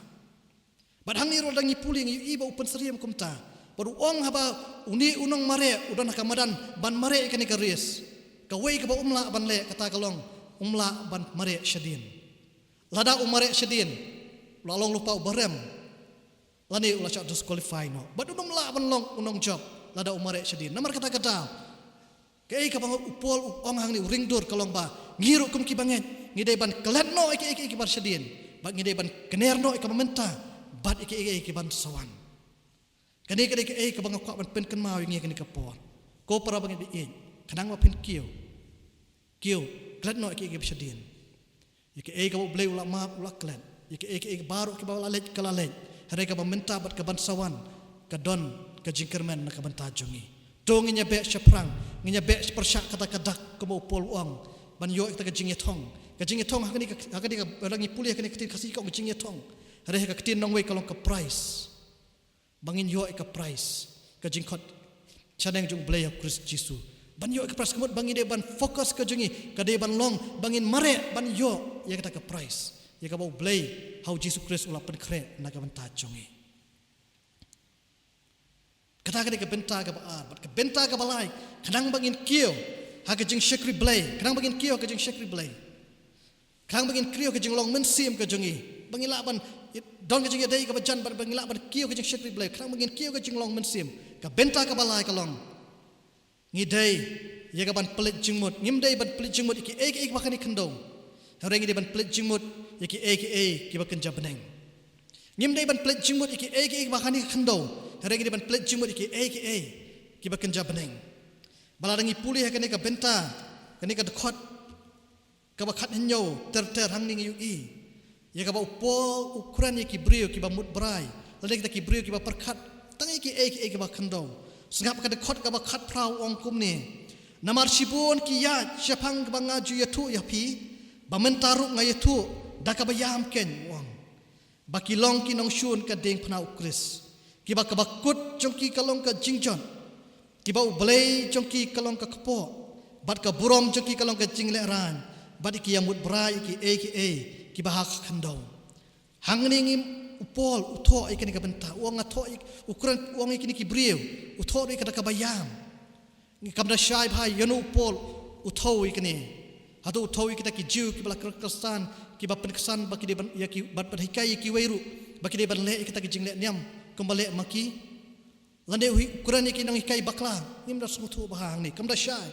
Bad hangne ruh lada ngi pule ngi ïohi ba u pynsyriem kumta. Bad u ong haba une u nongmareh u don ha ka madan ban mareh ïa kane ka rice, kawei kaba um lah ban leh kata ka long, um lah ban mareh shadien. Lada u mareh shadien, u la long lypa uba rem, lane u la shah disqualify noh. Bad um lah ban long u nongjop lada u mareh shadien. Namar kata ka daw, kaei kaba u Paul u ong hangne, u ringdur ka long ba ngi ruh kum ki bangeit ngi dei ban klet noh ïa kiei kiei kiba shadien bad ngi dei ban kner noh ïa kaba mynta bad ïa kiei kiei kiban sa wan. Kane ka dei kaei kaba nga kwah ban pynkynmaw ïa ngi ha kane ka por, ko para bangeit ba ïeit. Khnang ba phin kiew, kiew, klet noh ïa kiei kiei ba shadien. Ïa kiei kaba U Blei u la map u la klet. Ïa kiei kiei baroh kiba la leit ka la leit. Hynrei kaba mynta bad kaban sa wan ka don ka jingkyrmen na ka bynta jong ngi. To ngin ïa beh shaphrang, ngin ïa beh pyrshah kata ka dak, kumba u Paul u ong, ban ïoh ïa kata ka jingïathong. Ka jingïathong ha kane ka, ha kane ka, lada ngi pule ha kane ka ktien Khasi ka ong ka jingïathong. Hynrei ha ka ktien nongwei ka long ka prize. Ba ngin ïoh ïa ka prize, ka jingkhot shaneng jong U Blei ha U Khrist Jisu. Ban ïoh ïa ka prize, ka mut ba ngi dei ban focus ka jong ngi ka dei ban long ba ngin mareh ban ïoh ïa kata ka prize, ïa kaba U Blei ha U Jisu Khrist u la pynkhreh na ka bynta jong ngi. Kata ka dei ka bynta kaba ar. Bad ka bynta kaba lai, khnang ba ngin kiew ha ka jingshakri Blei, khnang ba ngin kiew ha ka jingshakri Blei. Khnang ba ngin kiew ka jinglong mynsiem ka jong ngi, ba ngin lah ban don ka jingïadei kaba jan, ba ngin lah ban kiew ka jingshakri Blei. Khnang ba ngin kiew ka jinglong mynsiem, ka bynta kaba lai ka long, ngi dei ïa ka ban pynleit jingmut. Ngim dei ban pynleit jingmut ïa kiei kiei kiba ha kane ka khyndew, hynrei ngi dei ban pynleit jingmut ïa kiei kiei kiba kynja bneng. Ngim dei ban pynleit jingmut ïa kiei kiei kiba ha kane ka khyndew, hynrei ngi dei ban pynleit jingmut ïa kiei kiei kiba kynja bneng. Ba lada ngi pule ha kane ka bynta, kane ka dkhot kaba khathynñiew ter ter, hangne ngi ïohi ïa kaba u Paul u kren ïa ki briew kiba mut brai, lane kita ki briew kiba pyrkhat tang ïa kiei kiei kiba ha khyndew. Sngap ka dkhot kaba khatphra, u ong kumne: Namar shibun ki ïaid shaphang kaba nga ju ïathuh ïa phi, ba mynta ruh nga ïathuh da kaba ïam keiñ, u ong, ba ki long ki nongshun ka diengphna U Khrist, kiba kaba kut jong ki ka long ka jingjot, kiba U Blei jong ki ka long ka kpoh, bad ka burom jong ki ka long ka jinglehrain, bad ki ïamut brai ïa kiei kiei kiba ha ka khyndew. Hangne ngi, u Paul u thoh ïa kane ka bynta, u ong, nga thoh ïa, u kren, u ong ïa kine ki briew, u thoh ruh ïa kata kaba ïam. Ngi kam da shai bha ïano u Paul u thew ïa kane. Hato u thew ïa kita ki Jiw kiba la kyr-, Khristan, kiba pynksan ba ki dei ban, ïa ki, bad, bad hikai ïa kiwei ruh ba ki dei ban leh ïa kita ki jingleh niam kumba leh ma ki? Lane u kren ïa ki nonghikai bakla? Ngim da sngewthuh bha hangne, kam da shai.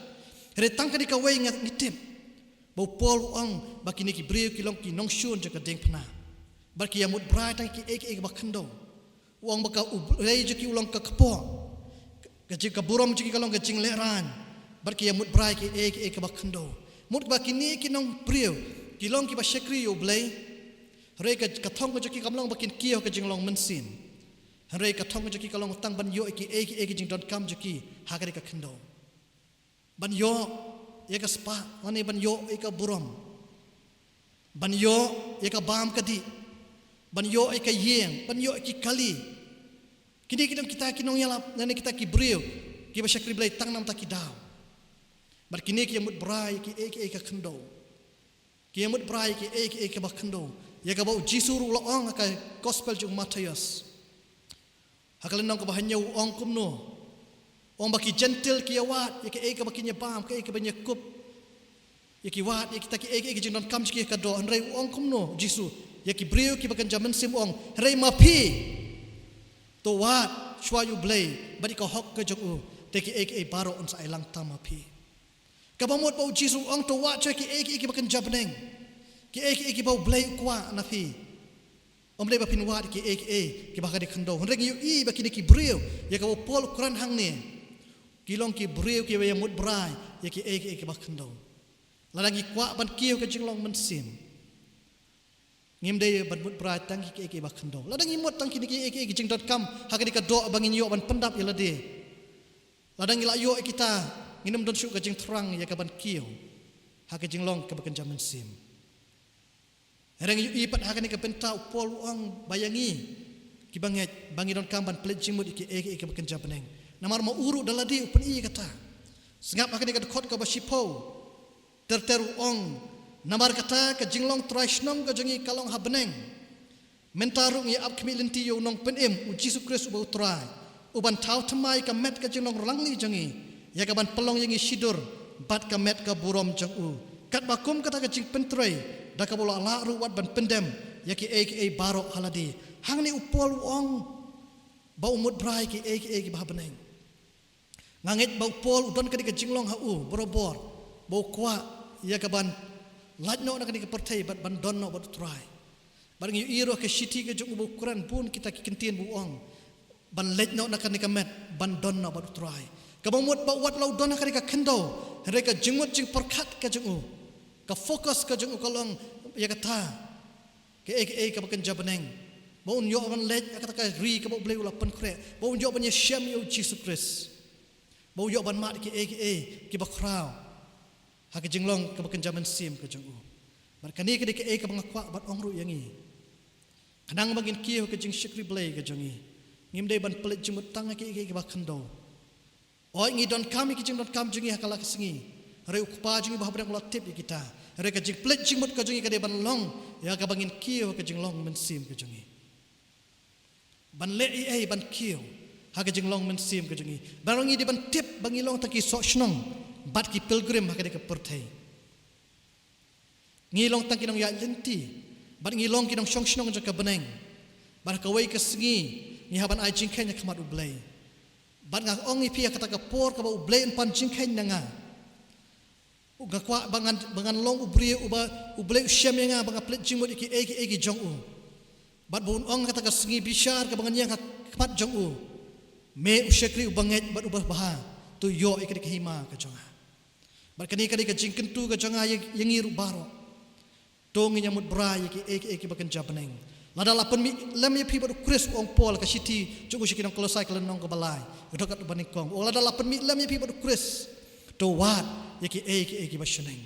Hynrei tang kane kawei nga, ngi tip ba u Paul u ong ba kine ki briew ki long ki nongshun jong ka diengphna, bad ki ïamut brai tang ïa kiei kiei kiba ha khyndew. U ong ba ka U Blei jong ki u long ka kpoh, ka jing, ka burom jong ki ka long ka jinglehrain, bad ki ïamut brai ïa kiei kiei kiba ha khyndew. Mut ba kine ki nongbriew ki long kiba shakri ïa U Blei, hynrei ka, ka thong ka jong ki kam long ba kin kiew ha ka jinglong mynsiem. Hynrei ka thong ka jong ki ka long tang ban ïoh ïa kiei kiei ki jingdonkam jong ki ha kane ka khyndew. Ban ïoh ïa ka spah, lane ban ïoh ïa ka burom, ban ïoh ïa ka bam ka dih, ban ïoh ïa ka ïing, ban ïoh ïa ki kali. Kine ki long kita ki nongïalap, lane kita ki briew kiba shakri Blei tang na bynta ki daw. Bad kine ki ïamut brai ïa kiei kiei kiba ha khyndew. Ki ïamut brai ïa kiei kiei kiba ha khyndew, ïa kaba u Jisu ruh u la ong ha ka Gospel jong u Mathaios. Ha ka lynnong kaba hynñiew u ong kumno? U ong ba ki Jentil ki ïawad ïa kaei kaba kin ïabam, kaei kaba kin ïakup. Ïa ki wad ïa kita kiei kiei ki jingdonkam jong ki ha ka doh. Hynrei u ong kumno u Jisu ïa ki briew kiba kynja mynsiem? U ong, hynrei ma phi, to wad shuwa ïa U Blei bad ïa ka hok ka jong u, te kiei kiei baroh un sa ai lang tam ma phi. Kaba mut ba u Jisu u ong to wad shuwa ïa kiei kiei kiba kynja bneng, kiei kiei kiba U Blei u kwah na phi. Ym dei ba phin wad ïa kiei kiei kiba ha kane ka khyndew. Hynrei ngi ïohi ba kine ki briew ïa kaba u Paul u kren hangne, ki long ki briew kiba ïamut brai ïa kiei kiei kiba ha ka khyndew. Lada ngi kwah ban kiew ka jinglong mynsiem, ngim dei ban mut brai tang ïa kiei kiei kiba ha ka khyndew. Lada ngi mut tang ïa kine kiei kiei ki jingdonkam ha kane ka doh ba ngin ïoh ban pyndap ïa lade, lada ngi la ïoh ïa kita, ngin ym don shuh ka jingthrang ïa ka ban kiew ha ka jinglong kaba kynja mynsiem. Hynrei ngi ïohi pat ha kane ka bynta u Paul u ong ba ïa ngi kiba ngeit ba ngi donkam ban pynleit jingmut ïa kiei kiei kiba kynja bneng. Namar ma u ruh da lade u pyni ïa kata. Sngap ha kane ka dkhot kaba shiphew, ter ter u ong, namar kata ka jinglong trai shnong ka jong ngi ka long ha bneng. Mynta ruh ngi ap khmih lynti ïa u Nongpynim, u Jisu Khrist uba u Trai, u ban thaw thymmai ïa ka met ka jinglong rangli jong ngi, ïa ka ban pynlong ïa ngi shidur bad ka met ka burom jong u, katba kum kata ka jingpyntrei, da kaba u la lah ruh wat ban pyndem ïa kiei kiei baroh ha lade. Hangne u Paul u ong ba u mut brai kiei kiei kiba ha bneng. Nga ngeit ba u Paul u don kane ka jinglong ha u barabor, ba u kwah ïa ka ban lait noh na kane ka pyrthei bad ban don noh bad u Trai. Bad ngi ïohi ruh ha ka shithi ka jong u ba u kren bun kita ki kyntien ba u ong, ban leit noh na kane ka met ban don noh bad u Trai. Kaba mut ba wat la u don ha kane ka khyndew, hynrei ka jingmut jingpyrkhat ka jong u, ka focus ka jong u ka long ïa kata, kaei kaei kaba kynja bneng, ba un ïoh ban leit ha kata ka ri kaba U Blei u la pynkhreh, ba un ïoh ban ïashem ïa U Jisu Khrist, ba un ïoh ban mad kaei kaei kiba khraw ha ka jinglong kaba kynja mynsiem ka jong u. Bad kane ka dei kaei kaba nga kwah ban ong ruh ïa ngi. Khnang ba ngin kiew ha ka jingshakri Blei ka jong ngi, ngim dei ban pynleit jingmut tang ha kaei kaei kaba khyndew. Oi, ngi donkam ïa ki jingdonkam jong ngi ha ka la ka sngi, hynrei U Kpa jong ngi ba ha bneng u la tip ïa kita. Hynrei ka jingpynleit jingmut ka jong ngi ka dei ban long ïa kaba ngin kiew ha ka jinglong mynsiem ka jong ngi, ban leh ei ei ban kiew ha ka jinglong mynsiem ka jong ngi. Ba ngi dei ban tip ba ngi long tang ki soh shnong bad ki pilgrim ha kane ka pyrthei. Ngi long tang ki nongïaid lynti bad ngi long ki nongshong shnong jong ka bneng. Bad ha kawei ka sngi ngi hap ban ai jingkheiñ ha khmat U Blei. Bad nga ong ïa phi ha kata ka por kaba U Blei un pan jingkheiñ na nga, nga kwah ba ngan, ba ngan long u briew uba U Blei u shem ïa nga ba nga pynleit jingmut ïa kiei kiei ki jong u. Bad ba un ong ha kata ka sngi bishar kaba ngan ïeng ha khmat jong u, me u shakri uba ngeit bad uba bha, to ïoh ïa kane ka hima ka jong nga. Bad kane ka dei ka jingkyntu ka jong nga ïa, ïa ngi ruh baroh. To ngin ïa mut brai ïa kiei kiei kiba kynja bneng. Lada la pynmih lem ïa phi bad U Khrist, u ong Paul ha ka shithi jong u sha ki nong Kolosai ka lynnong kaba lai, ka dkhot kaba nyngkong, u ong lada la pynmih lem ïa phi bad U Khrist, to wad ïa kiei kiei kiba shaneng.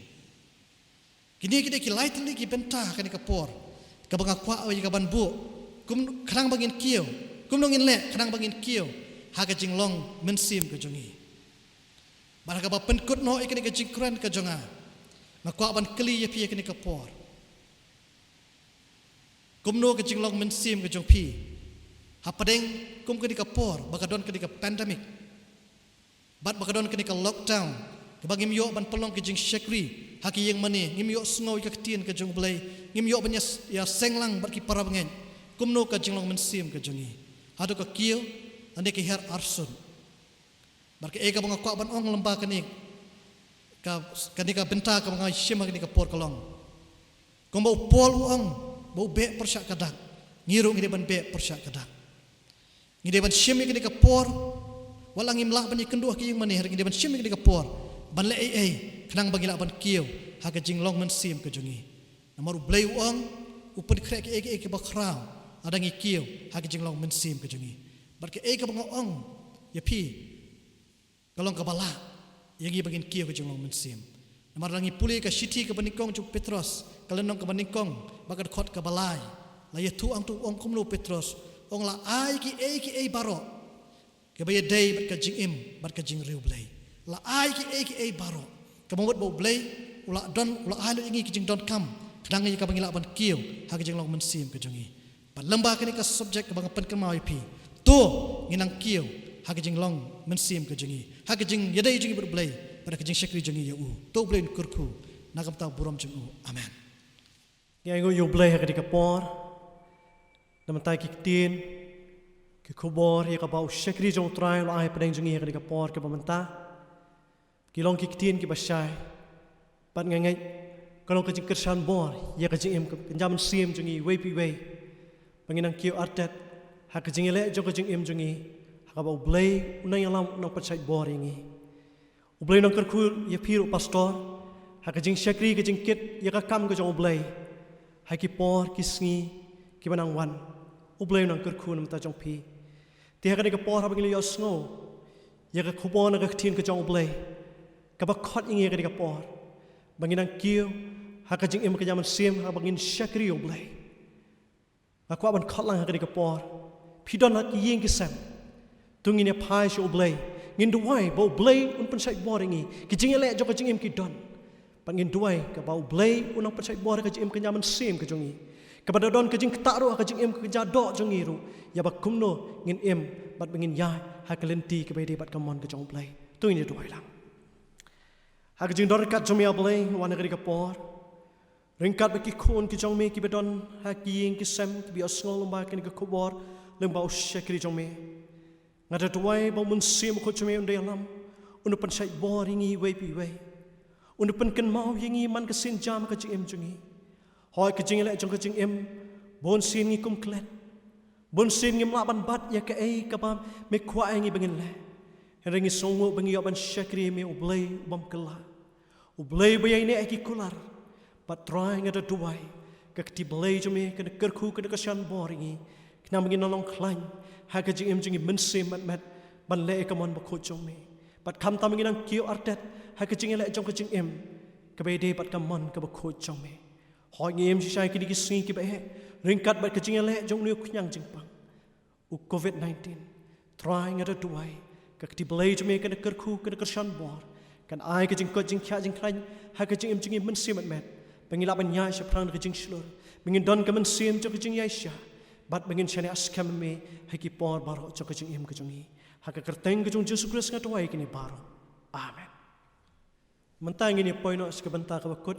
Kine ki dei ki lai tylli ki bynta ha kane ka por kaba nga kwah ïa ka ban buh. Kum, khnang ba ngin kiew. Kumno ngin leh khnang ba ngin kiew ha ka jinglong mynsiem ka jong ngi? Bad ha kaba pynkut noh ïa kane ka jingkren ka jong nga, nga kwah ban kylli ïa phi ha kane ka por, kumno ka jinglong mynsiem ka jong phi hapdeng kum kane ka por ba ka don kane ka pandemic, bad ba ka don kane ka lockdown, kaba ngim ïoh ban pynlong ka jingshakri ha ki ïing mane, ngim ïoh sngew ïa ka ktien ka jong U Blei, ngim ïoh ban ïa, ïa seng lang bad ki para bangeit? Kumno ka jinglong mynsiem ka jong ngi? Hato ka kiew lane ka hiar arsut? Bad kaei kaba nga kwah ban ong lyngba kane ka, kane ka bynta kaba nga shim ha kane ka por ka long, kumba u Paul u ong ba u beh pyrshah ka dak, ngi ruh ngi dei ban beh pyrshah ka dak. Ngi dei ban shim ïa kane ka por, wat la ngim lah ban ïakynduh ha ki ïing mane, ngi dei ban shim ïa kane ka por ban leh ei ei khnang ba ngi lah ban kiew ha ka jinglong mynsiem ka jong ngi. Namar U Blei u ong u pynkhreh kiei kiei kiba khraw lada ngi kiew ha ka jinglong mynsiem ka jong ngi. Bad kaei kaba nga ong ïa phi, ka long kaba lah ïa ngi ba ngin kiew ha ka jinglong mynsiem. Namar lada ngi pule ka shithi kaba nyngkong jong u Petros ka lynnong kaba nyngkong bad ka dkhot kaba lai, la ïathuh hangto, u ong kumno u Petros? U ong la ai kiei kiei baroh kiba ïadei bad ka jingim bad ka jingriewblei. La ai kiei kiei baroh, kaba mut ba U Blei u la don, u la ai lut ïa ngi ki jingdonkam khnang ïa kaba ngi lah ban kiew ha ka jinglong mynsiem ka jong ngi. Bad lyngba kane ka subject kaba nga pynkynmaw ïa phi, to ngin nang kiew ha ka jinglong mynsiem ka jong ngi, ha ka jingïadei jong ngi bad U Blei bad ha ka jingshakri jong ngi ïa u. To U Blei un kyrkhu na ka bynta u burom jong u. Amen. Ngi ainguh ïa U Blei ha kane ka por na bynta ki ktien, ki khubor ïa kaba u shakri jong U Trai u la ai hapdeng jong ngi ha kane ka por kaba mynta. Ki long ki ktien kiba shai, bad nga ngeit ka long ka jingkyrshan bor ïa ka jingim ka, ka jingim mynsiem jong ngi iwei pa iwei, ba ngin nang kiew artet ha ka jingïaleh jong ka jingim jong ngi, ha kaba U Blei u nang ïalam, u nang pynshait bor ïa ngi. U Blei u nang kyrkhu ïa phi ruh pastor ha ka jingshakri, ka jingkit ïa ka kam ka jong U Blei ha ki por ki sngi kiba nang wan. U Blei u nang kyrkhu na bynta jong phi. Te ha kane ka por haba ngin ïohsngew ïa ka khubor na ka ktien ka jong U Blei, kaba khot ïa ngi ha kane ka por ba ngin nang kiew ha ka jingim ka jingim mynsiem, haba ngin shakri ïa U Blei. Nga kwah ban khot lang ha kane ka por, phi don ha ki ïing ki sem, to ngin ïa phai sha U Blei. Ngin duwai ba U Blei un pynshait bor ïa ngi. Ki jingïaleh jong ka jingim ki don, bad ngin duwai kaba U Blei un nang pynshait bor ha ka jingim ka jingim mynsiem ka jong ngi, kaba da don ka jingktah ruh ha ka jingim ka jingdoh jong ngi ruh, ïa ba kumno ngin im bad ba ngin ïaid ha ka lynti kaba ïadei bad ka mon ka jong U Blei. To ngin ïa duwai lang. Ha ka jingdon ryngkat jong me, A Blei, nga wan ha kane ka por ryngkat bad ki khun ki jong me kiba don ha ki ïing ki sem, kiba ïohsngew lyngba kane ka khubor lyngba u shakri jong me. Nga da duwai ba U Mynsiem Bakhuid jong me un da ïalam, un da pynshait bor ïa ngi iwei pa iwei, un da pynkynmaw ïa ngi man ka sienjam ha ka jingim jong ngi. Hooid, ka jingïaleh jong ka jingim, bunsien ngi kum klet, bunsien ngim lah ban bat ïa kaei kaba me kwah ïa ngi ba ngin leh. Hynrei ngi sngewnguh ba ngi ïoh ban shakri ïa me U Blei u bym kylla, U Blei ba ïaineh ha ki kular. Bad Trai, nga da duwai, ka kti blei jong me kan kyrkhu, kan kyrshan bor ïa ngi, khnang ba ngin nang long khlaiñ ha ka jingim jong ngi mynsiem met met ban leh ïa ka mon bakhuid jong me. Bad khamtam ba ngin nang kiew artet ha ka jingïaleh jong ka jingim kaba ïadei bad ka mon kaba khuid jong me. Hooid, ngi im shisha ïa kine ki sngi kiba eh ryngkat bad ka jingïaleh jong une u khñiang jingpang, u Covid nineteen. Trai, nga da duwai, ka kti blei jong me kan kyrkhu, kan kyrshan bor, kan ai ka jingkoit jingkhiah jingkhlaiñ ha ka jingim jong ngi mynsiem met met, ba ngin lah ban ïaid shaphrang da ka jingshlur, ba ngin don ka mynsiem jong ka jingïaishah, bad ba ngin shaniah skhem ïa me ha ki por baroh jong ka jingim ka jong ngi. Ha ka kyrteng ka jong U Jisu Khrist nga duwai ïa kine baroh. Amen. Mynta ngin ïa poi noh sha ka bynta kaba kut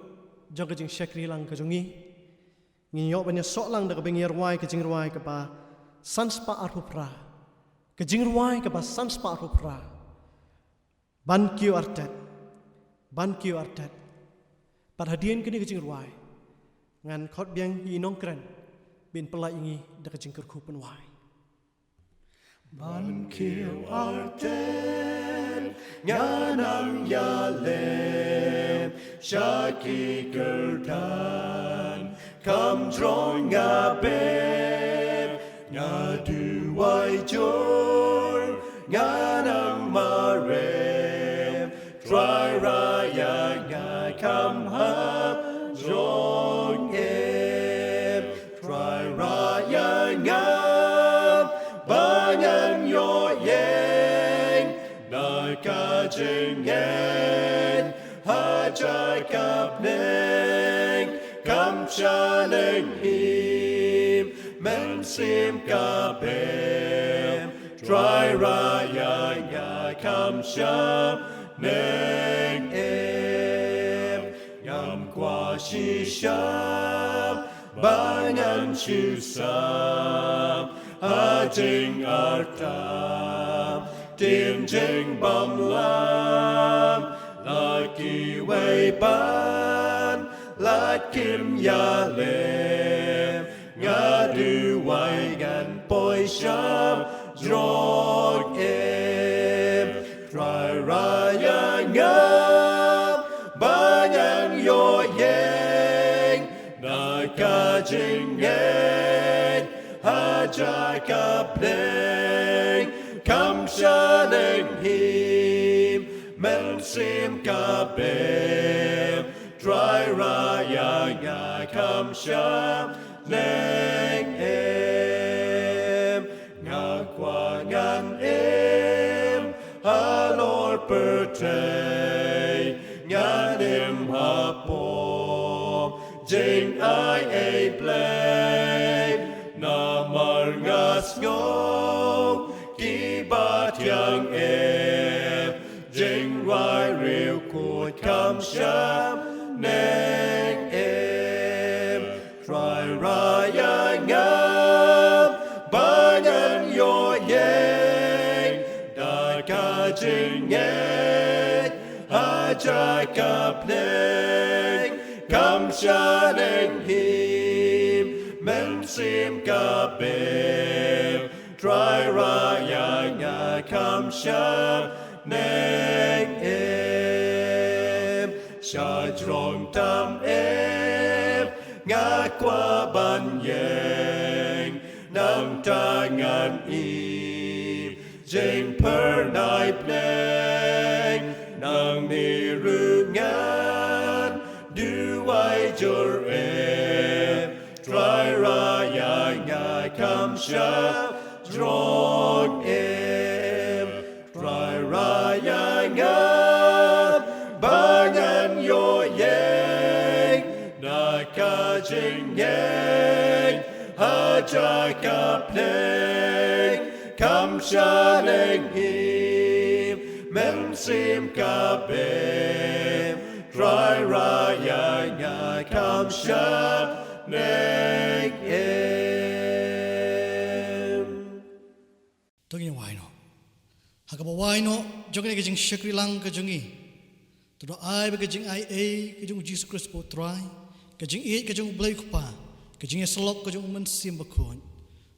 jong ka jingshakri lang ka jong ngi. Ngin ïoh ban ïasoh lang da kaba ngin ïa rwai ka jingrwai kaba san spah arphew phra. Ka jingrwai kaba san spah arphew phra. Ban kiew artet. Ban kiew artet. Bad hadien kane ka jingrwai, ngan khot biang ïa i nongkren ban pyllait ïa ngi da ka jingkyrkhu pynwai. Ban kiew artet, ngan nang ïaleh sha ki kyrdan, kam jrong nga beh, nga duwai jur, ngan nang mareh, Trai Raia nga kam hap jrong em. Trai Raia nga, ba ngan ïoh ïeng na ka jingngeit ha jaka bneng, kam shah neng im, mynsiem ka beh. Trai Raia nga, kam shah neng im. Ngam kwah shisha ba ngan shu sam ha jingartatien jingbymlam, la kiwei ban lait kim ïaleh, nga duwai ngan poi shaphrang em. Trai Raia nga, ba ngan ïoh ïeng na ka jingngeit ha jaka bneng, kam shah neng im, mynsiem ka beh. Trai Raia nga, kam shah neng im. Nga kwah ngan im halor pyrthei, ngan im hapoh jingai ei Blei. Namar nga sngew kiba thiang em, jingrwai riewkhuid kam shah neng em. Trai Raia nga, ba ngan ïoh ïeng da ka jingngeit ha jaka bneng, kam shah neng im, mynsiem ka beh. Trai Raia nga, kam shah neng em. Shajrong tam em nga kwah ban ïeng, nangta ngan im jingphyrnai bneng. Nangne ruh ngan duwai jur em. Trai Raia nga, kam shajrong em. Trai Raia nga, ba ngan ïoh ïeng na ka jingngeit ha jaka bneng, kam shah neng im, mynsiem ka beh. Trai Raia nga, kam shah neng em. To ngin wai noh. Ha kaba wai noh jong kane ka jingshakri lang ka jong ngi, to da ai ba ka jingai ei ka jong U Jisu Khrist ba U Trai, ka jingïeit ka jong U Blei U Kpa, ka jingïasyllok ka jong U Mynsiem Bakhuid,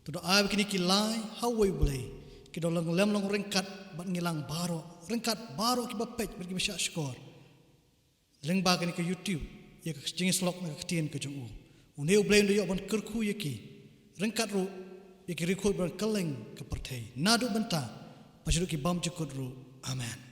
to da ai ba kine ki lai ha uwei U Blei ki don long lem long ryngkat bad ngi lang baroh, ryngkat baroh kiba peit bad kiba shah shkor lyngba kane ka YouTube ïa ka jingïasyllok na ka ktien ka jong u. Une U Blei un da ïoh ban kyrkhu ïa ki, ryngkat ruh ïa ki riewkhuid ba don kylleng ka pyrthei, naduh mynta bad shaduh ki bymjukut ruh. Amen.